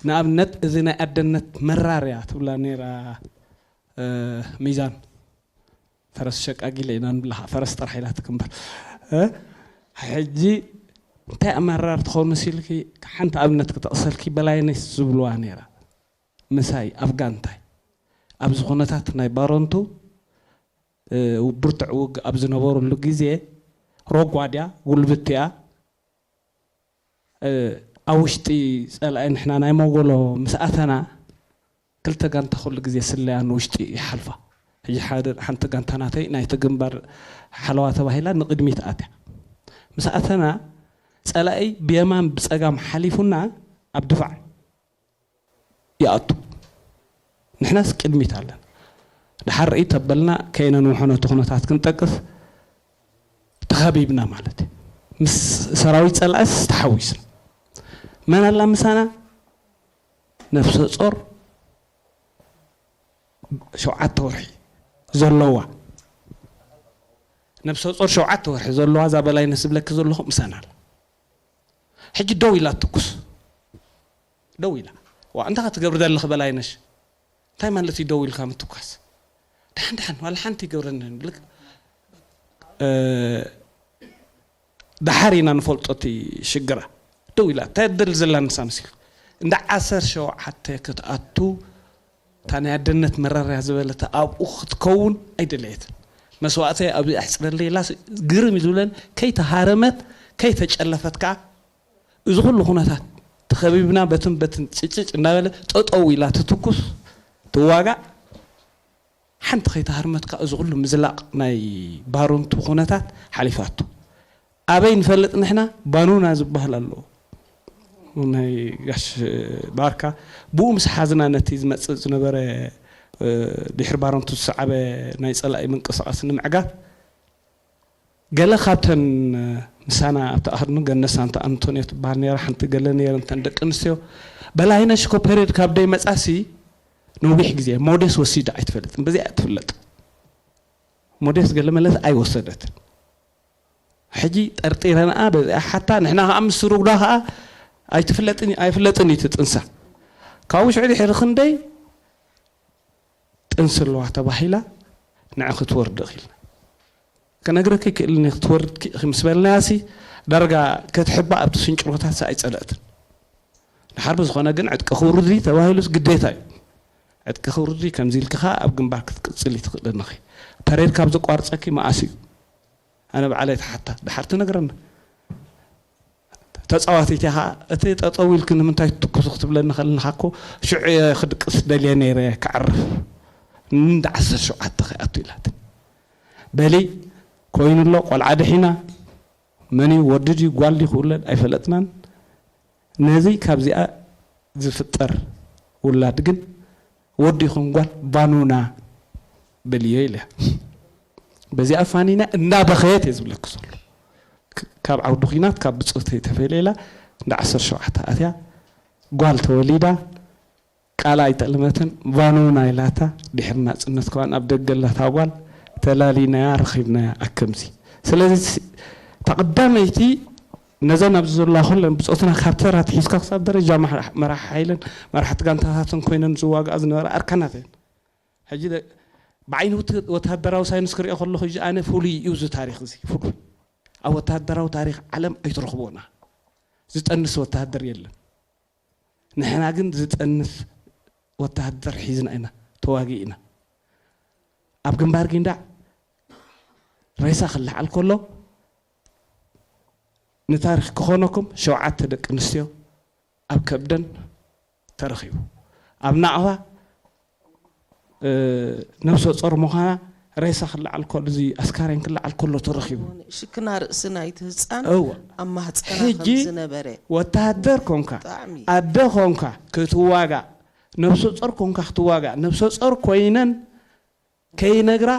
ንኣብነት እዚ ናይ ኣደነት መራርያ ትብላ ነይራ ሚዛን ፈረስ ሸቃጊለ ኢና ንብላ ፈረስ ጥራሕ ኢላ ትክምበር ሕጂ እንታይ ኣመራር ትኸውን መሲልኪ ሓንቲ ኣብነት ክጠቕሰልኪ በላይነሽ ዝብልዋ ነይራ ምሳይ ኣብ ጋንታይ ኣብዚ ኩነታት ናይ ባሮንቱ ብርቱዕ ውግእ ኣብ ዝነበረሉ ግዜ ሮጓ ድያ ጉልብት እያ ኣብ ውሽጢ ፀላኢ ንሕና ናይ መጎሎ ምስ ኣተና ክልተ ጋንታ ኩሉ ግዜ ስለያ ንውሽጢ ይሓልፋ። ሕጂ ሓደ ሓንቲ ጋንታ ናተይ ናይቲ ግንባር ሓለዋ ተባሂላ ንቕድሚት ኣትያ። ምስ ኣተና ጸላኢ ብየማን ብጸጋም ሓሊፉና ኣብ ድፋዕ ይኣቱ። ንሕናስ ቅድሚት ኣለና። ድሓር ርእይ ተበልና ከይነንውሖ ነቲ ኩነታት ክንጠቅስ ተኸቢብና ማለት እዩ። ምስ ሰራዊት ጸላእስ ተሓዊስና። መን ኣላ ምሳና? ነፍሰ ጾር ሸውዓተ ወርሒ ዘለዋ፣ ነፍሰ ጾር ሸውዓተ ወርሒ ዘለዋ እዛ በላይነሽ ዝብለኪ ዘለኹ ምሳና ኣላ። ሕጂ ደው ኢላ ትኩስ፣ ደው ኢላ። ዋ እንታይ ክትገብሪ ዘለኺ በላይነሽ? እንታይ ማለት እዩ ደው ኢልካ ምትኳስ? ደሓን ደሓን ዋላ ሓንቲ ይገብረኒ ብልክ እ፣ ደሓር ኢና ንፈልጦ እቲ ሽግራ። ደው ኢላ እንታይ ደል ዘላ ንሳ መሲሉ እንዳ ዓሰርተ ሸውዓተ ክትኣቱ እታ ናይ ኣደነት መረርያ ዝበለተ ኣብኡ ክትከውን ኣይደለየትን። መስዋእተይ ኣብዚ ኣሕፅረለይ ኢላ ግርም እዩ ዝብለን። ከይተሃረመት ከይተጨለፈት ከዓ እዚ ኩሉ ኩነታት ተኸቢብና በትን በትን ጭጭጭ እናበለ ጠጠው ኢላ ትትኩስ ትዋጋእ ሓንቲ ከይተሃርመት ከዓ እዚ ኩሉ ምዝላቕ ናይ ባሮንቱ ኩነታት ሓሊፋቶ። ኣበይ ንፈልጥ ንሕና ባኑና ዝበሃል ኣለዎ ናይ ጋሽ ባርካ። ብኡ ምስ ሓዝና ነቲ ዝመፅእ ዝነበረ እ፣ ድሕሪ ባሮንቱ ዝሰዓበ ናይ ፀላኢ ምንቅስቃስ ንምዕጋት ገለ ካብተን ምሳና ኣብቲ ኣህርኑ ገነሳ እንተ ኣንቶንዮ ትበሃል ነይራ ሓንቲ ገለ ነይረን እተን ደቂ ኣንስትዮ በላይነሽ እኮ ፔሬድ ካብ ደይ መጻሲ ነዊሕ ግዜ ሞዴስ ወሲዳ ኣይትፈልጥን። በዚኣ እያ ትፍለጥ። ሞዴስ ገለ መለስ ኣይወሰደትን። ሕጂ ጠርጢረንኣ በዚኣ ሓታ ንሕና ከዓ ምስ ስሩግዳ ከዓ ኣይትፍለጥን ኣይፍለጥን እዩ እቲ ጥንሳ። ካብኡ ሽዑ ድሕሪ ክንደይ ጥንሲ ኣለዋ ተባሂላ ንዓ ክትወርድ ኢልና ክነግረኪ ክእልኒ ክትወርድ ምስ በልናያሲ ዳርጋ ከትሕባ ኣብቲ ስንጭሮታት ኣይፀለእትን። ድሓር ብዝኾነ ግን ዕጥቂ ክውርድ እዩ ተባሂሉስ ግዴታ እዩ። ዕጥቂ ክውርድ እዩ ከምዚ ኢልክኻ ኣብ ግንባር ክትቅፅል ይትኽእል ኣለኺ። ፐሬድ ካብ ዘቋርፀኪ መኣስ እዩ? ኣነ ባዕለይ ተሓታ ድሓር ትነግረና። ተጻዋቲት እያ ኸኣ፣ እቲ ጠጠው ኢልኪ ንምንታይ ትትኩሱ ክትብለኒ ከለኻ እኮ ሽዑ እየ ክድቅስ ደልየ ነይረ፣ ክዕርፍ። እንዳ ዓሰርተ ሸውዓተ ከይኣቱ ኢላትኒ። በሊ፣ ኮይኑ ኣሎ፣ ቆልዓ ድሒና፣ መን እዩ ወዲ ድዩ ጓል ድዩ ክውለድ ኣይፈለጥናን። ነዚ ካብዚኣ ዝፍጠር ውላድ ግን ወዲ ይኹን ጓል ባኑና በልዮ ኢለ በዚኣ ፋኒና እንዳበኸየት እየ ዝብለኪ ዘሎ። ክ- ካብ ዓውዲ ኹናት ካብ ብፅእተይ ተፈልየ ኢላ እንዳ ዓሰርተ ሸውዓተ ኣትያ ጓል ተወሊዳ ቃል ኣይጠልመትን ባኑና ኢላታ ድሕሪ ናፅነት ከዋን ኣብ ደገ ኣላታ ጓል ተላሊናያ ረኺብናያ ኣከምዚ። ስለዚ ስ- እታ ቀዳመይቲ ነዘን ኣብዚ ዘለዋ ኩለን ብፆትና ካብ ተራ ትሒዝካ ክሳብ ደረጃ ማሕ- መራሒ ሓይልን መራሕቲ ጋንታታትን ኮይነን ዝዋግኣ ዝነበራ ኣርካናት እየን። ሕጂ ደ- ብዓይኒ ውት- ወተሃደራዊ ሳይንስ ክሪኦ ከለኹ ሕጂ ኣነ ፍሉይ እዩ እዚ ታሪክ እዚ ፍሉይ ኣብ ወተሃደራዊ ታሪክ ዓለም ኣይትረኽቦና ዝጠንስ ወተሃደር የለን። ንሕና ግን ዝጠንስ ወተሃደር ሒዝና ኢና ተዋጊእና ኣብ ግንባር ጊንዳዕ ሬሳ ክለዓል ከሎ ንታሪክ ክኾነኩም ሸውዓተ ደቂ ኣንስትዮ ኣብ ከብደን ተረኺቡ ኣብ ናቕፋ ነብሰ ጾር ምዃና ሬሳ ክለዓል ከሎ እዚ ኣስካሬን ክለዓል ከሎ ተረኺቡ ሽክና ርእሲ ናይቲ ህፃን እወ ኣብ ማህፀና ሕጂ ከም ዝነበረ ወታሃደር ኮንካ ብጣዕሚ ኣደ ኮንካ ክትዋጋእ ነብሰ ጾር ኮንካ ክትዋጋእ ነብሰ ጾር ኮይነን ከይነግራ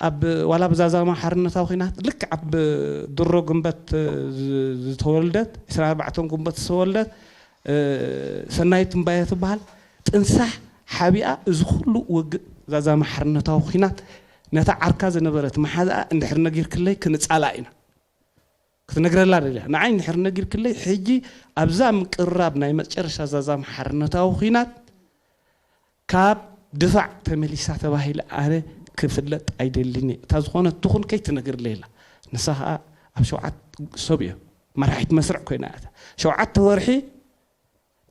ኣብ ዋላ ብዛዛማ ሓርነታዊ ኹናት ልክዕ ኣብ ድሮ ግንበት ዝተወልደት ዕስራን ኣርባዕተን ግንቦት ዝተወልደት ሰናይት እምባየ ትበሃል ጥንሳሕ ሓቢኣ እዚ ኩሉ ውግእ ዛዛማ ሓርነታዊ ኹናት ነታ ዓርካ ዝነበረት መሓዛኣ እንድሕር ነጊርክለይ ክንፃላእ ኢና ክትነግረላ ደልያ ንዓይ እንድሕር ነጊርክለይ ሕጂ ኣብዛ ምቅርራብ ናይ መጨረሻ ዛዛማ ሓርነታዊ ኹናት ካብ ድፋዕ ተመሊሳ ተባሂለ ኣነ ክፍለጥ ኣይደልን እየ። እታ ዝኾነት ትኹን ከይትነግርለይ ኢላ። ንሳ ኸኣ ኣብ ሸውዓት ሰብ እዮ መራሒት መስርዕ ኮይና እያ። ሸውዓተ ወርሒ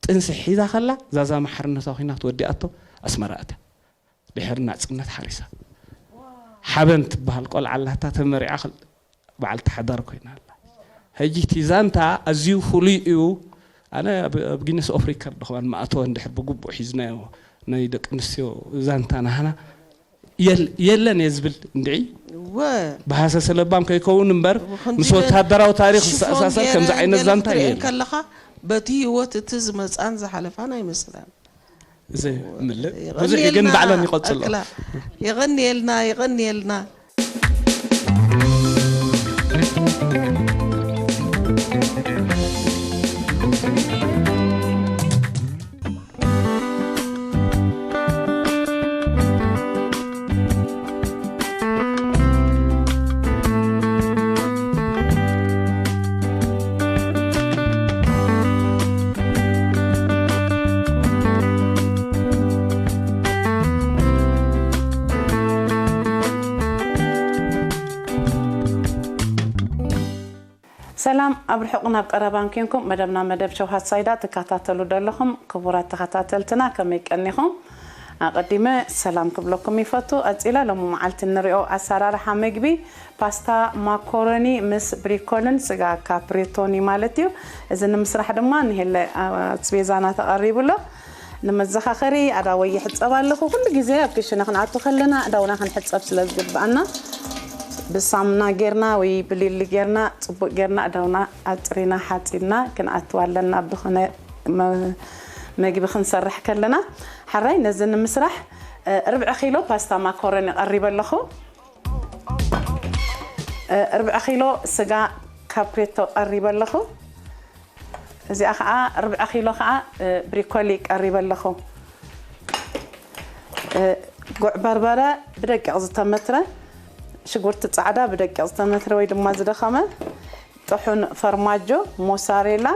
ጥንሲ ሒዛ ከላ ዛዛ ማሕርነታዊ ኹናት ወዲኣቶ ኣስመራ ኣትያ። ድሕሪ ናጽነት ሓሪሳ። ሓበን ትበሃል ቆልዓ ኣላታ ተመሪዓ በዓልቲ ሓዳር ኮይና ኣላ። ሕጂ እቲ ዛንታ ኣዝዩ ፍሉይ እዩ። ኣነ ኣብ ጊነስ ኦፍ ሪከርድ ኸማን ምኣተወ እንድሕር ብግቡእ ሒዝናዮ ናይ ደቂ ኣንስትዮ ዛንታ ናህና የለን እየ ዝብል እንድዒ እወ። ብሃሰሰ ለባም ከይከውን እምበር፣ እወ፣ ከምዚ ምስ በ-፣ ወታደራዊ ታሪፍ ሽፎን ዝተኣሳሰር ገይረን ከምዚ ዓይነት ገለ ዛንታ ክትሪኤን የለን። ከለኻ፣ በቲ ህይወት እቲ ዝመጻን ዝሓለፋን ኣይመስላን። ዘይምልእ። እወ። ብዙሕ ግን የቐንየልና ባዕለን ይቐጽሎ። ኣክላ። የቐንየልና፣ የቐንየልና። ሰላም፣ ኣብ ርሑቕ ናብ ቀረባን ኬንኩም መደብና መደብ ሸውሃት ሳይዳ ትከታተሉ ዘለኹም ክቡራት ተኸታተልትና ከመይ ቀኒኹም? ኣቐዲመ ሰላም ክብለኩም ይፈቱ። ኣጺላ ሎሚ መዓልቲ እንሪኦ ኣሰራርሓ ምግቢ ፓስታ ማኮሮኒ ምስ ብሪኮልን ስጋ ካፕሬቶኒ ማለት እዩ። እዚ ንምስራሕ ድማ ንሄለ ኣስቤዛና ተቐሪቡ ኣሎ። ንመዘኻኸሪ ኣእዳወይ ይሕጸብ ኣለኹ። ኩሉ ግዜ ኣብ ክሽነ ክንኣቱ ከለና ኣእዳውና ክንሕጸብ ስለ ዝግብኣና ብሳሙና ጌርና ወይ ብሊሊ ጌርና ጽቡቕ ጌርና ኣእዳውና ኣጽሪና ሓጺብና ክንኣቱ ኣለና። ብኾነ መ-፣ መግቢ ክንሰርሕ ከለና። ሓራይ ነዚ ንምስራሕ፣ እ፣ ርብዒ ኪሎ ፓስታ ማኮረኒ ቀሪበ ኣለኹ። እ፣ ርብዒ ኪሎ ስጋ ካፕሬቶ ቀሪበ ኣለኹ። እዚኣ ኸዓ ርብዒ ኪሎ ኸዓ፣ እ፣ ብሪኮሊ ቀሪበ ኣለኹ። እ፣ ጉዕ በርበረ ብደቂቕ ዝተመትረ፣ ሽጉርቲ ጻዕዳ ብደቂቕ ዝተመትረ ወይ ድማ ዝደኸመ፣ ጥሑን ፈርማጆ፣ ሞሳሬላ፣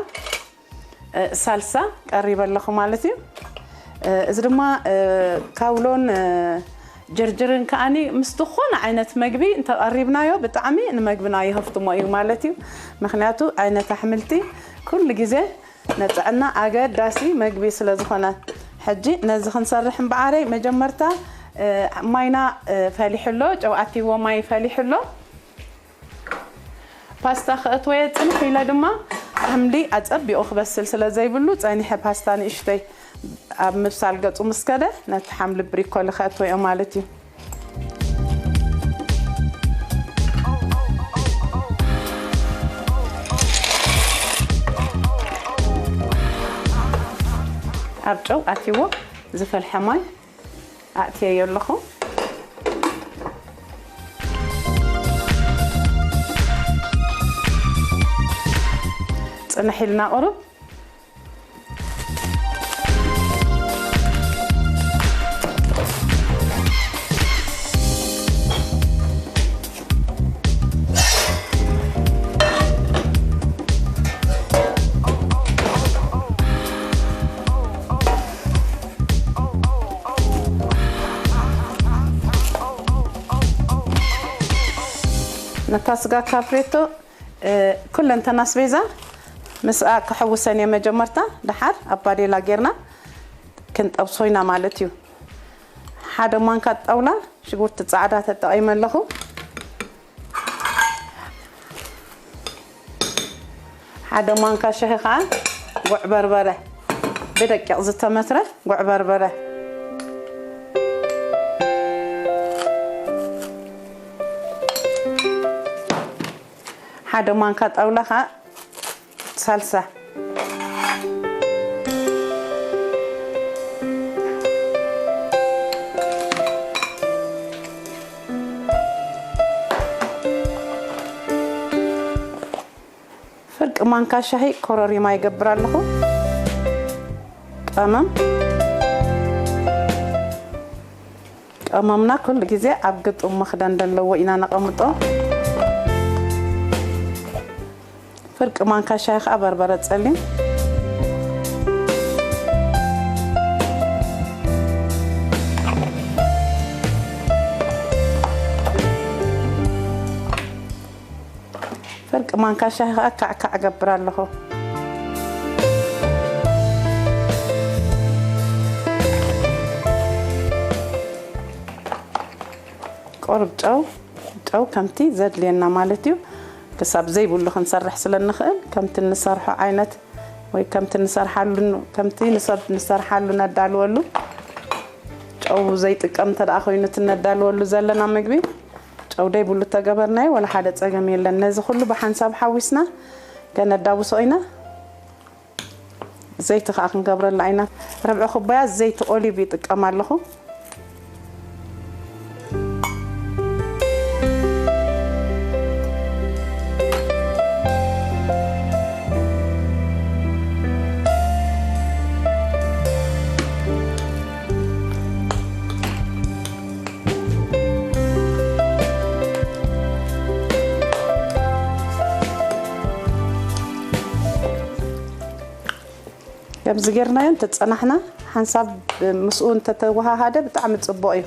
እ፣ ሳልሳ ቀሪበ ኣለኹ ማለት እዩ። እ፣ እዚ ድማ፣ እ፣ ካውሎን፣ እ፣ ጅርጅርን ከኣኒ ምስ ዝኾነ ዓይነት መግቢ እንተቐሪብናዮ ብጣዕሚ ንመግብና የሀፍትሞ እዩ ማለት እዩ። ምኽንያቱ ዓይነት ኣሕምልቲ ኩሉ ግዜ ንጥዕና ኣገዳሲ መግቢ ስለ ዝኾነ። ሕጂ ነዚ ክንሰርሕ እምበኣረይ መጀመርታ፣ እ፣ ማይና፣ እ፣ ፈሊሑ ኣሎ፣ ጨው ኣትይዎ ማይ ፈሊሑ ኣሎ። ፓስታ ከእትወየ ጽንሕ ኢለ ድማ ሓምሊ ኣጸቢቑ ክበስል ስለ ዘይብሉ ጸኒሐ ፓስታ ንእሽተይ ኣብ ምብሳል ገጹ ምስ ከደ ነቲ ሓምሊ ብሪኮሊ ከእትወዮ ማለት እዩ። ኣብ ጨው ኣትይዎ ዝፈልሐ ማይ ኣእትየዮ ኣለኹ። ጽንሕ ኢልና ቁሩብ። ነታ ስጋ ካፕሬቶ፣ እ፣ ኩለንተና ኣስቤዛ ምስኣ ክሕውሰን እየ መጀመርታ። ደሓር ኣብ ባዴላ ጌርና ክንጠብሶ ኢና ማለት እዩ። ሓደ ማንካ ጣውላ ሽጉርቲ ጻዕዳ ተጠቒመ ኣለኹ። ሓደ ማንካ ሻሂ ኸዓ ጉዕ በርበረ፣ ብደቂቕ ዝተመትረ ጉዕ በርበረ። ሓደ ማንካ ጣውላ ኸዓ ሳልሳ። ፍርቂ ማንካ ሻሂ ኮረሪማ ይገብር ኣለኹ። ቀመም፣ ቀመምና ኩሉ ግዜ ኣብ ግጡም መኽደን ዘለዎ ኢና ነቐምጦ። ፍርቂ ማንካ ሻሂ ኸዓ በርበረ ጸሊም። ፍርቂ ማንካ ሻሂ ኸዓ ካዕካዕ እገብር ኣለኹ። ቁሩብ ጨው፣ ጨው ከምቲ ዘድልየና ማለት እዩ። ክሳብ ዘይብሉ ክንሰርሕ ስለ እንኽእል፣ ከምቲ እንሰርሖ ዓይነት ወይ ከምቲ እንሰርሓሉ፣ ከምቲ ንሰብ ንሰርሓሉ ነዳልወሉ፣ ጨው ዘይጥቀም እንተ ደኣ ኮይኑ፣ እቲ ነዳልወሉ ዘለና ምግቢ ጨው ደይብሉ ተገበርናዮ፣ ወላ ሓደ ጸገም የለን። ነዚ ኩሉ ብሓንሳብ ሓዊስና ከነዳውሶ ኢና። ዘይቲ ከኣ ክንገብረላ ኢና። ርብዒ ኩባያ ዘይቲ ኦሊቭ ይጥቀም ኣለኹ። ከምዚ ጌርናዮ እንተጸናሕና፣ ሓንሳብ ምስኡ እንተተወሃሃደ ብጣዕሚ ጽቡቕ እዩ።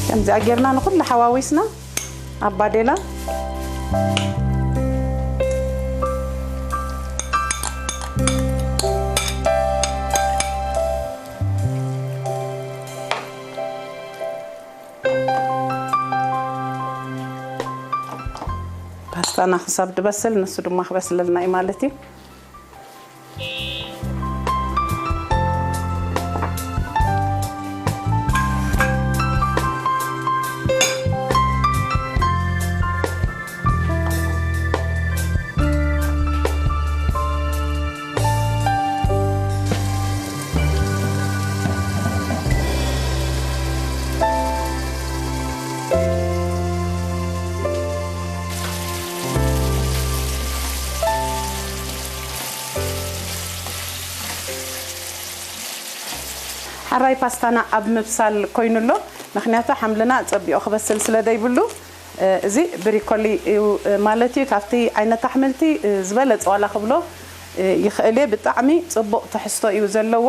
ከምዚኣ ጌርና ንኹሉ ሓዋዊስና ኣብ ባዴላ። ፓስታና ክሳብ ድበስል ንሱ ድማ ክበስለልና እዩ ማለት እዩ። ሕራይ ፓስታና ኣብ ምብሳል ኮይኑ ኣሎ። ምኽንያቱ ሓምልና ጸቢቑ ክበስል ስለ ዘይብሉ፣ እ፣ እዚ ብሪኮሊ እዩ፣ እ፣ ማለት እዩ። ካብቲ ዓይነት ኣሕምልቲ፣ እ፣ ዝበለጸ ዋላ ክብሎ፣ እ፣ ይኽእል እየ። ብጣዕሚ ጽቡቕ ትሕዝቶ እዩ ዘለዎ።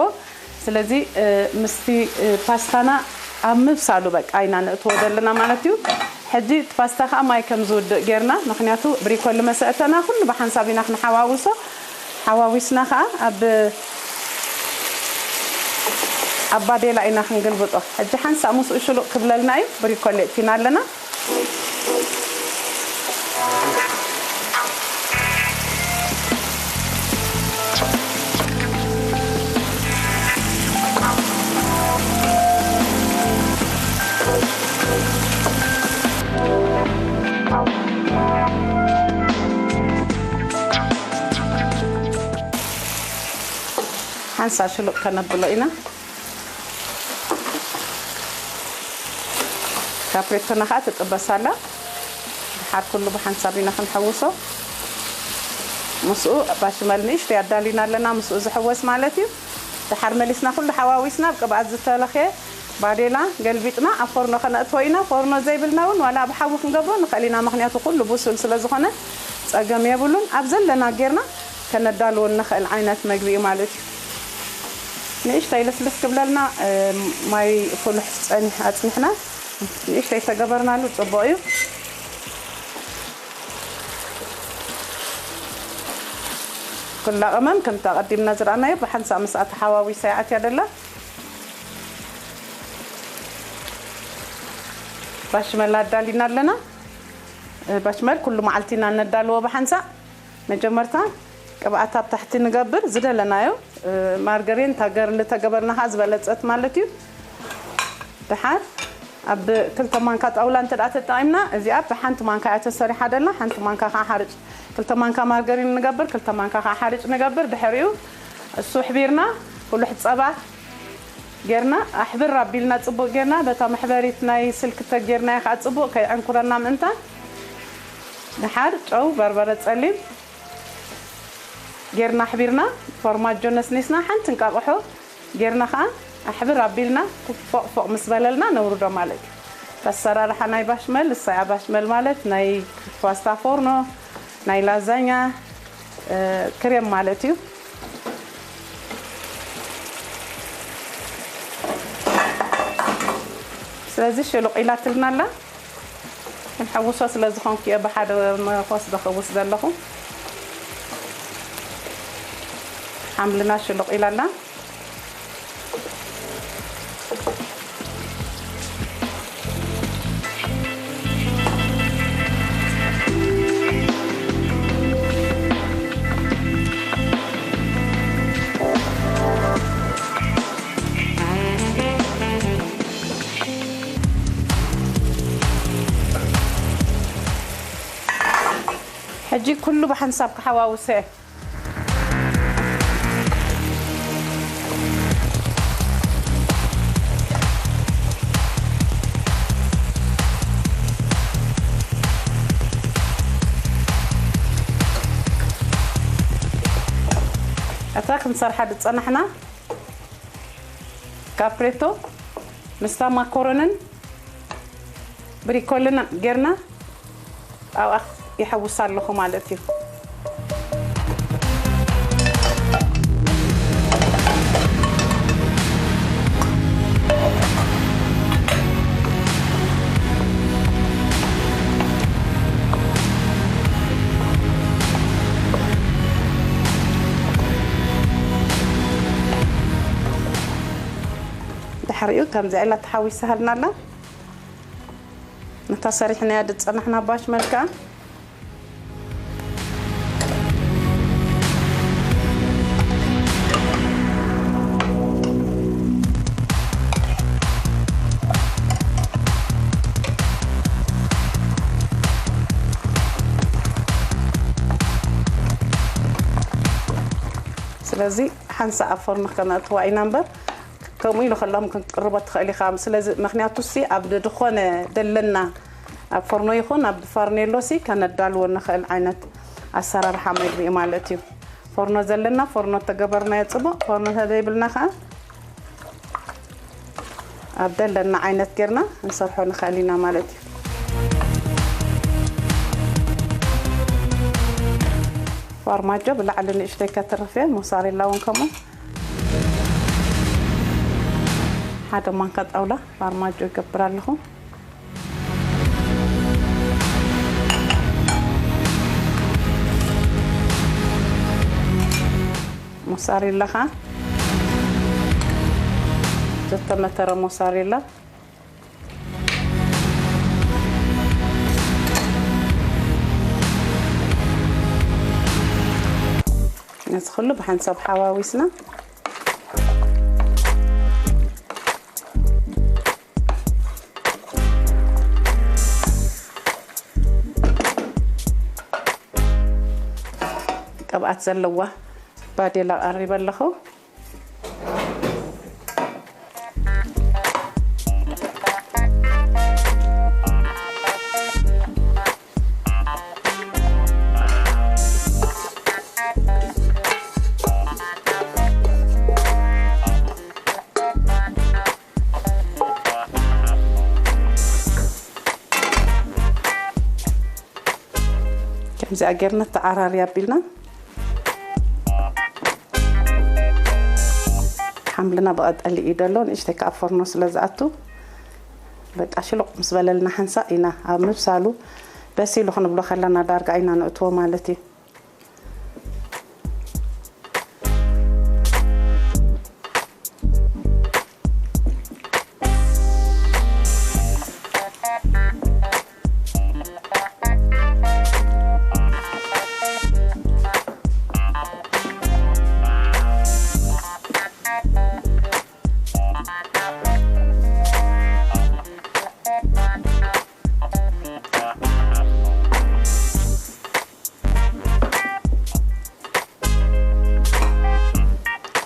ስለዚ፣ እ፣ ምስቲ፣ እ፣ ፓስታና ኣብ ምብሳሉ በቃ ኢና ነእትዎ ዘለና ማለት እዩ። ሕጂ እቲ ፓስታ ከኣ ማይ ከም ዝውድእ ጌርና፣ ምኽንያቱ ብሪኮሊ መሰእተና ኩሉ ብሓንሳብ ኢና ክንሓዋውሶ። ሓዋዊስና ከኣ ኣብ፣ ኣብ ባዴላ ኢና ክንግልብጦ። ሕጂ ሓንሳብ ምስኡ ሽሉቕ ክብለልና እዩ። ብሪኮሊ እቲና ኣለና። ሓንሳብ ሽሉቕ ከነብሎ ኢና። ካፕሬቶና ኸዓ ትጥበስ ኣላ። ድሓር ኩሉ ብሓንሳብ ኢና ክንሕውሶ። ምስኡ ባሽመል ንእሽተይ ኣዳሊና ኣለና፣ ምስኡ ዝሕወስ ማለት እዩ። ድሓር መሊስና ኩሉ ሓዋዊስና ኣብ ቅብኣት ዝተለኽየ ባዴላ ገልቢጥና ኣብ ፎርኖ ከነእትዎ ኢና። ፎርኖ ዘይብልና እውን ዋላ ኣብ ሓዊ ክንገብሮ ንኽእል ኢና፣ ምኽንያቱ ኩሉ ብሱል ስለ ዝኾነ ጸገም የብሉን። ኣብ ዘለና ጌርና ከነዳልዎ እንኽእል ዓይነት መግቢ እዩ ማለት እዩ። ንእሽተይ ልስልስ ክብለልና፣ እ፣ ማይ ፍሉሕ ጸኒሕ-፣ ኣጽኒሕና ንእሽተይ ተገበርናሉ ጽቡቕ እዩ። ኩላ ቀመም ከምቲ ኣቐዲምና ዝረኣናዮ ብሓንሳእ ምስኣ ተሓዋዊሳ ይኣትያ ደላ። ባሽመል ኣዳሊና ኣለና። እ፣ ባሽመል ኩሉ መዓልቲ ኢና ነዳልዎ ብሓንሳእ። መጀመርታ ቅብኣት ኣብ ታሕቲ ንገብር፣ ዝደለናዮ፣ እ፣ ማርገሪን ታገር ልተገበርና ኸዓ ዝበለጸት ማለት እዩ። ድሓር ኣብ ክልተ ማንካ ጣውላ እንተ ደኣ ተጠቒምና፣ እዚኣ ብሓንቲ ማንካ እያ ተሰሪሓ ደላ፣ ሓንቲ ማንካ ኸዓ ሓርጭ፣ ክልተ ማንካ ማርገሪን ንገብር፣ ክልተ ማንካ ኸዓ ሓርጭ ንገብር። ድሕሪኡ እሱ ኣሕቢርና፣ ፍሉሕ ጸባ ጌርና፣ ኣሕብር ኣቢልና ጽቡቕ ጌርና፣ በታ መሕበሪት ናይ ስልኪ ተጌርናዮ ኸዓ ጽቡቕ ከይዕንኩረና ምእንታን። ድሓር ጨው፣ በርበረ ጸሊም፣ ጌርና ኣሕቢርና፣ ፎርማጆ ነስኒስና፣ ሓንቲ እንቃቕሖ ጌርና ኸኣ ኣሕብር ኣቢልና ፎቕ ፎቕ ምስ በለልና ነውርዶ ማለት እዩ። እቲ ኣሰራርሓ ናይ ባሽመል፣ እሳ እያ ባሽመል ማለት ናይ ፓስታ ፎርኖ፣ ናይ ላዛኛ፣ እ፣ ክሬም ማለት እዩ። ስለዚ ሽሉቕ ኢላትልና ኣላ። ክንሕውሶ ስለ ዝኾንኩ እየ ብሓደ መኾስ ዶ ክሕውስ ዘለኹ። ሓምልና ሽሉቕ ኢላና። ሕጂ ኩሉ ብሓንሳብ ክሓዋውሰ። እታ ክንሰርሓ ዝጸናሕና ካፕሬቶ ምስታ ማኮሮንን ብሪኮልን ጌርና ኣብኣ ይሐውሳ ኣለኹ ማለት እዩ። ድሕሪኡ ከምዚ ኢላ ተሓዊሳሃልና ኣላ። ነታ ሰሪሕናያ ዝጸናሕና ባሽ መልክዓ ስለዚ ሓንሳእ ኣብ ፎርኖ ከነእትዋ ኢና እምበር፣ ከምኡ ኢሉ ከለኹም ክትቅርቦ ትኽእል ኢኻ። ስለዚ ምኽንያቱ ሲ ኣብ ዝኾነ ደለና ኣብ ፎርኖ ይኹን ኣብ ፋርኔሎ ሲ ከነዳልዎ ንኽእል ዓይነት ኣሰራርሓ መግቢ እዩ ማለት እዩ። ፎርኖ ዘለና ፎርኖ ተገበርናዮ ጽቡቕ፣ ፎርኖ ተዘይብልና ኸኣ ኣብ ደለና ዓይነት ጌርና ክንሰርሖ ንኽእል ኢና ማለት እዩ። ፋርማጆ ብላዕሊ ንእሽተይ ከትርፍ እየ፣ ሞሳሬላ እውን ከምኡ። ሓደ ማንካ ጣውላ ፋርማጆ ይገብር ኣለኹ። ሞሳሬላ ኸዓ ዝተመተረ ሞሳሬላ። ነዚ ኩሉ ብሓንሳብ ሓዋዊስና ቅብኣት ዘለዋ ባዴላ ቀሪበ ኣለኹ። ከምዚኣ ጌርና ተዓራሪ ኣቢልና ሓምልና ብቐጠሊ እዩ ደሎ፣ ንእሽተይ ከዓ ፎርኖ ስለ ዝኣቱ በቃ ሽሉቕ ምስ በለልና ሓንሳእ ኢና ኣብ ምብሳሉ በሲሉ ክንብሎ ከለና ዳርጋ ኢና ንእትዎ ማለት እዩ።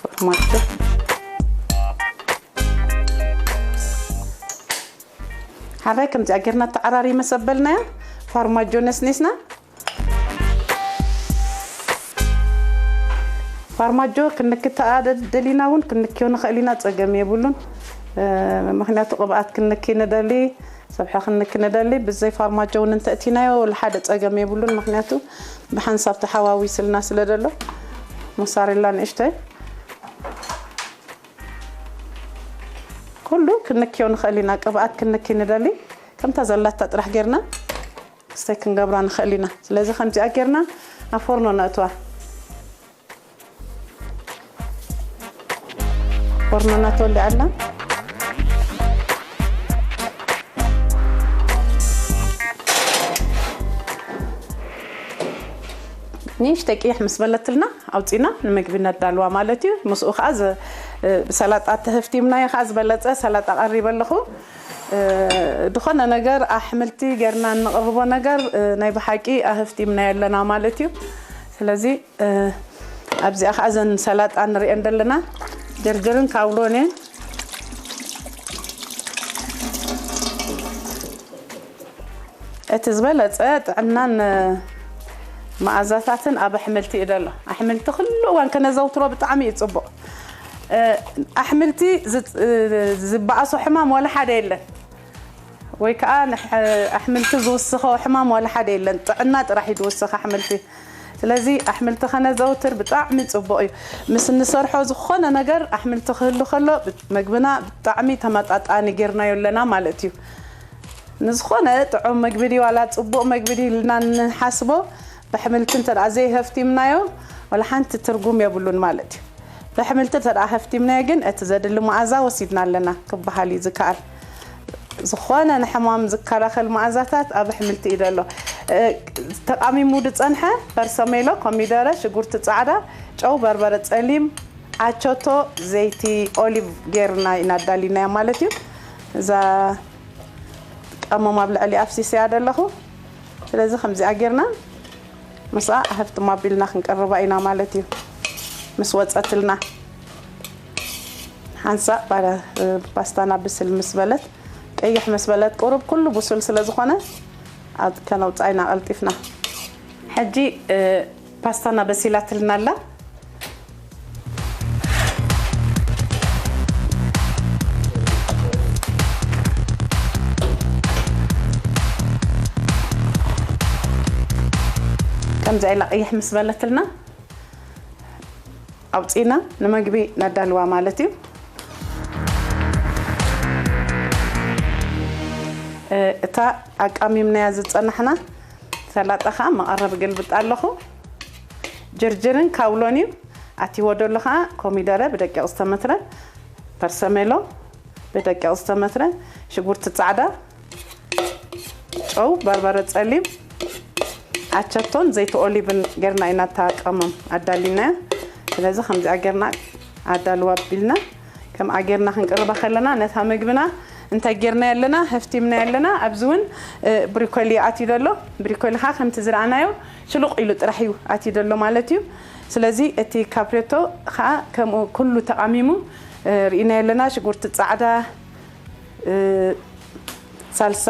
ፋርማጆ ሓራይ ከምዚኣ ጌርና ተዓራሪ መሰበልናያ። ፋርማጆ ነስኒስና። ፋርማጆ ክንክተኣ ደሊና እውን ክንክዮ ንኽእል ኢና፣ ጸገም የብሉን። እ፣ ምኽንያቱ ቅብኣት ክንኪ ንደሊ፣ ሰብሒ ክንኪ ንደሊ፣ ብዘይ ፋርማጆ እውን እንተእቲናዮ ወላ ሓደ ጸገም የብሉን። ምኽንያቱ ብሓንሳብ ተሓዋዊስልና ስለ ደሎ፣ ሞሳሬላ ንእሽተይ ኩሉ ክንክዮ ንኽእል ኢና። ቅብኣት ክንኪ ንደሊ፣ ከምታ ዘላታ ጥራሕ ጌርና ስቴክ ክንገብራ ንኽእል ኢና። ስለዚ ከምዚኣ ጌርና ኣብ ፎርኖ ነእትዋ። ፎርኖና ተወሊዓ ኣላ። ንእሽተይ ቅይሕ ምስ በለትልና ኣውፂና ንምግቢ ነዳልዋ ማለት እዩ። ምስኡ ከዓ ዝ- ብሰላጣ ተህፍቲምናዮ ከዓ ዝበለፀ ሰላጣ ቀሪበ ኣለኹ። እ፣ ዝኾነ ነገር ኣሕምልቲ ጌርና እንቕርቦ ነገር እ፣ ናይ ብሓቂ ኣህፍቲምናዮ ኣለና ማለት እዩ። ስለዚ እ፣ ኣብዚኣ ከዓ እዘን ሰላጣ ንሪአን ዘለና ጀርጅርን ካውሎን እየን። እቲ ዝበለፀ ጥዕናን መኣዛታትን ኣብ ኣሕምልቲ እዩ ዘሎ። ኣሕምልቲ ኩሉ እዋን ከነዘውትሮ ብጣዕሚ እዩ ፅቡቕ። ኣሕምልቲ ዝበኣሶ ሕማም ዋላ ሓደ የለን፣ ወይ ከዓ ኣሕምልቲ ዝውስኾ ሕማም ዋላ ሓደ የለን። ጥዕና ጥራሕ እዩ ዝውስኽ ኣሕምልቲ። ስለዚ ኣሕምልቲ ከነዘውትር ብጣዕሚ ፅቡቕ እዩ። ምስ እንሰርሖ ዝኾነ ነገር ኣሕምልቲ ክህሉ ከሎ መግብና ብጣዕሚ ተመጣጣኒ ጌርናዮ ኣለና ማለት እዩ። ንዝኾነ ጥዑም መግቢ ድዩ ዋላ ፅቡቕ መግቢ ድዩ ኢልና እንሓስቦ ብኣሕምልቲ እንተ ዘይሀፍቲምናዮ ዋላ ሓንቲ ትርጉም የብሉን ማለት እዩ። ብኣሕምልቲ እንተ ሃፍቲምናዮ ግን እቲ ዘድሊ መኣዛ ወሲድና ኣለና ክበሃል እዩ ዝከኣል። ዝኾነ ንሕማም ዝከላኸል መኣዛታት ኣብ ኣሕምልቲ እዩ ዘሎ። ተቃሚሙ ዝፀንሐ ፐርሰሜሎ፣ ኮሚደረ፣ ሽጉርቲ ፃዕዳ፣ ጨው፣ በርበረ ፀሊም፣ ኣቸቶ፣ ዘይቲ ኦሊቭ ጌርና ኢና ኣዳሊናዮ ማለት እዩ። እዛ ቀመም ኣብ ልዕሊ ኣፍሲሰያ ዘለኹ። ስለዚ ከምዚኣ ጌርና ምስኣ ሃፍትም ኣቢልና ክንቀርባ ኢና ማለት እዩ። ምስ ወፀትልና ሓንሳእ ፓስታና ብስል ምስ በለት፣ ቀይሕ ምስ በለት፣ ቁሩብ ኩሉ ብሱል ስለ ዝኾነ ከነውፅኣ ኢና ቀልጢፍና። ሕጂ ፓስታና በሲላትልና ኣላ። ከምዚ ኢላ ቅይሕ ምስ በለትልና ኣውፂና ንመግቢ ነዳልዋ ማለት እዩ። እታ ኣቃሚምናያ ዝፀናሕና ሰላጣ ከዓ መቐረብ ገልብጥ ኣለኹ። ጅርጅርን ካውሎን እዩ ኣትይዎ ደሎ ከዓ ኮሚደረ ብደቂቕ ዝተመትረ፣ ፐርሰሜሎ ብደቂቕ ዝተመትረ፣ ሽጉርቲ ፃዕዳ፣ ጨው፣ በርበረ ፀሊም፣ ኣቸቶን ዘይቲ ኦሊቭን ጌርና ኢና እታ ቀመም ኣዳሊናያ። ስለዚ ከምዚኣ ጌርና ኣዳልዋ ኣቢልና ከምኣ ጌርና ክንቅርባ ከለና ነታ ምግብና እንታይ ጌርና ኣለና፣ ህፍቲምና ኣለና። ኣብዚ እውን ብሪኮሊ ኣትዩ ደሎ። ብሪኮሊ ከዓ ከምቲ ዝረኣናዮ ሽሉቕ ኢሉ ጥራሕ እዩ ኣትዩ ደሎ ማለት እዩ። ስለዚ እቲ ካፕሬቶ ከዓ ከምኡ ኩሉ ተቃሚሙ ርኢና ኣለና። ሽጉርቲ ፃዕዳ፣ ሳልሳ፣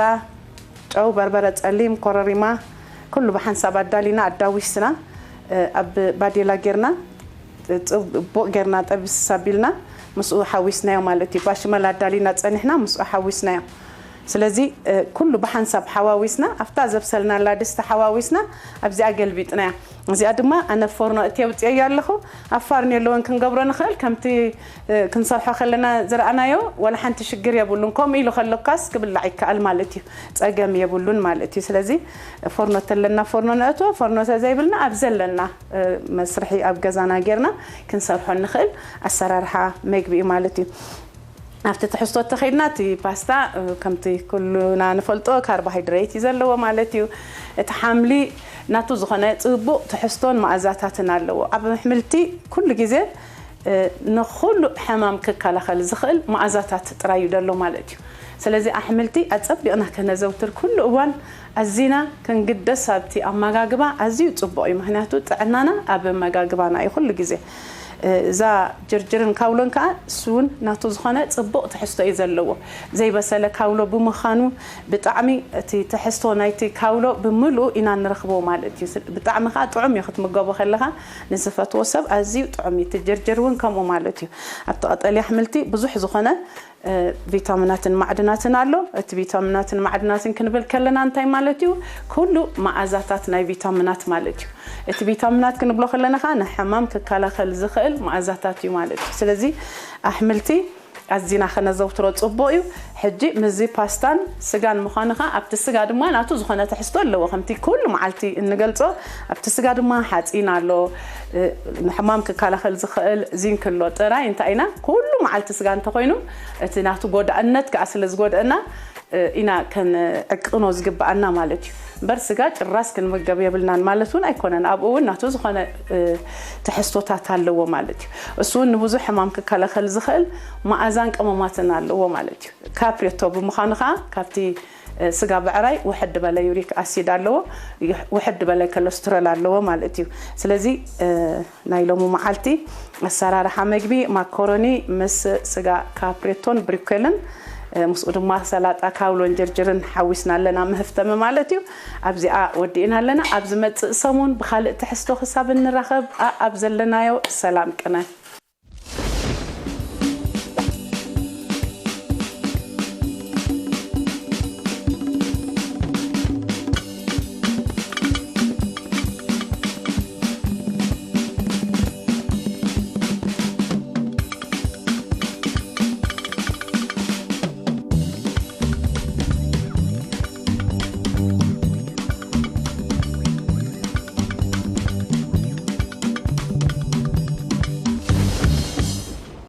ጨው፣ በርበረ ፀሊም፣ ኮረሪማ ኩሉ ብሓንሳብ ኣዳሊና ኣዳዊስና ኣብ ባዴላ ጌርና ፅቡቕ ጌርና ጠብስ ኣቢልና ምስኡ ሓዊስናዮ ማለት እዩ። ባሽመል ኣዳሊና ፀኒሕና ምስኡ ሓዊስናዮ። ስለዚ ኩሉ ብሓንሳብ ሓዋዊስና ኣብታ ዘብሰልናላ ድስቲ ሓዋዊስና ኣብዚኣ ገልቢጥናያ። እዚኣ ድማ ኣነ ፎርኖ እትየ ውፅየያ ኣለኹ። ኣብ ፋርኔሎ እውን ክንገብሮ ንኽእል። ከምቲ ክንሰርሖ ከለና ዝረኣናዮ ዋላ ሓንቲ ሽግር የብሉን። ከምኡ ኢሉ ከሎካስ ክብላዕ ይከኣል ማለት እዩ። ፀገም የብሉን ማለት እዩ። ስለዚ ፎርኖ ተለና ፎርኖ ነእትዎ፣ ፎርኖ ተዘይብልና ኣብ ዘለና መስርሒ ኣብ ገዛና ጌርና ክንሰርሖ ንኽእል ኣሰራርሓ መግቢ እዩ ማለት እዩ። ኣብቲ ትሕዝቶ ተኸይድና እቲ ፓስታ ከምቲ ኩሉና ንፈልጦ ካርቦሃይድሬት እዩ ዘለዎ ማለት እዩ። እቲ ሓምሊ ናቱ ዝኾነ ፅቡቕ ትሕዝቶን መኣዛታትን ኣለዎ። ኣብ ኣሕምልቲ ኩሉ ግዜ ንኹሉ ሕማም ክከላኸል ዝኽእል መኣዛታት ጥራይ እዩ ደሎ ማለት እዩ። ስለዚ ኣሕምልቲ ኣፀቢቕና ከነዘውትር ኩሉ እዋን ኣዚና ክንግደስ ኣብቲ ኣመጋግባ ኣዝዩ ፅቡቕ እዩ። ምክንያቱ ጥዕናና ኣብ ኣመጋግባና እዩ ኩሉ ግዜ። እዛ ጅርጅርን ካውሎን ከዓ እሱ እውን ናቱ ዝኾነ ፅቡቕ ትሕዝቶ እዩ ዘለዎ። ዘይበሰለ ካውሎ ብምዃኑ ብጣዕሚ እቲ ትሕዝቶ ናይቲ ካውሎ ብምልኡ ኢና ንረኽቦ ማለት እዩ። ብጣዕሚ ከዓ ጥዑም እዩ ክትምገቦ ከለኻ ንዝፈትዎ ሰብ ኣዝዩ ጥዑም እዩ። እቲ ጅርጅር እውን ከምኡ ማለት እዩ። ኣብቲ ቀጠልያ ኣሕምልቲ ብዙሕ ዝኾነ ቪታሚናትን ማዕድናትን ኣሎ። እቲ ቪታሚናትን ማዕድናትን ክንብል ከለና እንታይ ማለት እዩ? ኩሉ መኣዛታት ናይ ቪታሚናት ማለት እዩ። እቲ ቪታሚናት ክንብሎ ከለና ከዓ ንሕማም ክከላኸል ዝኽእል መኣዛታት እዩ ማለት እዩ። ስለዚ ኣሕምልቲ ኣዚና ከነዘውትሮ ጽቡቕ እዩ። ሕጂ ምስዚ ፓስታን ስጋን ምዃኑ ኸኣ ኣብቲ ስጋ ድማ ናቱ ዝኾነ ትሕዝቶ ኣለዎ። ከምቲ ኩሉ መዓልቲ እንገልጾ ኣብቲ ስጋ ድማ ሓጺን ኣሎ፣ እ፣ ንሕማም ክከላኸል ዝኽእል ዚንክ ኣሎ። ጥራይ እንታይ ኢና ኩሉ መዓልቲ ስጋ እንተኾይኑ እቲ ናቱ ጎዳእነት ከኣ ስለ ዝጎድአና፣ እ፣ ኢና ከነዕቅኖ ዝግብኣና ማለት እዩ። እምበር ስጋ ጭራስ ክንምገብ የብልናን ማለት እውን ኣይኮነን። ኣብኡ እውን ናቱ ዝኾነ፣ እ፣ ትሕዝቶታት ኣለዎ ማለት እዩ። እሱ እውን ንብዙሕ ሕማም ክከላኸል ዝኽእል መኣዛን ቀመማትን ኣለዎ ማለት እዩ። ካፕሬቶ ብምዃኑ ከዓ ካብቲ፣ እ፣ ስጋ ብዕራይ ውሕድ በለ ዩሪክ ኣሲድ ኣለዎ፣ ይሕ-፣ ውሕድ በለ ኮለስትሮል ኣለዎ ማለት እዩ። ስለዚ፣ እ፣ ናይ ሎሚ መዓልቲ ኣሰራርሓ መግቢ ማኮሮኒ ምስ ስጋ ካፕሬቶን ብሪኮልን፣ እ፣ ምስኡ ድማ ሰላጣ ካውሎን ጅርጅርን ሓዊስና ኣለና መህፍተሚ ማለት እዩ። ኣብዚኣ ወዲእና ኣለና። ኣብ ዝመጽእ ሰሙን ብኻልእ ትሕዝቶ ክሳብ እንራኸብ፣ ኣኣብ ዘለናዮ ሰላም ቅነ።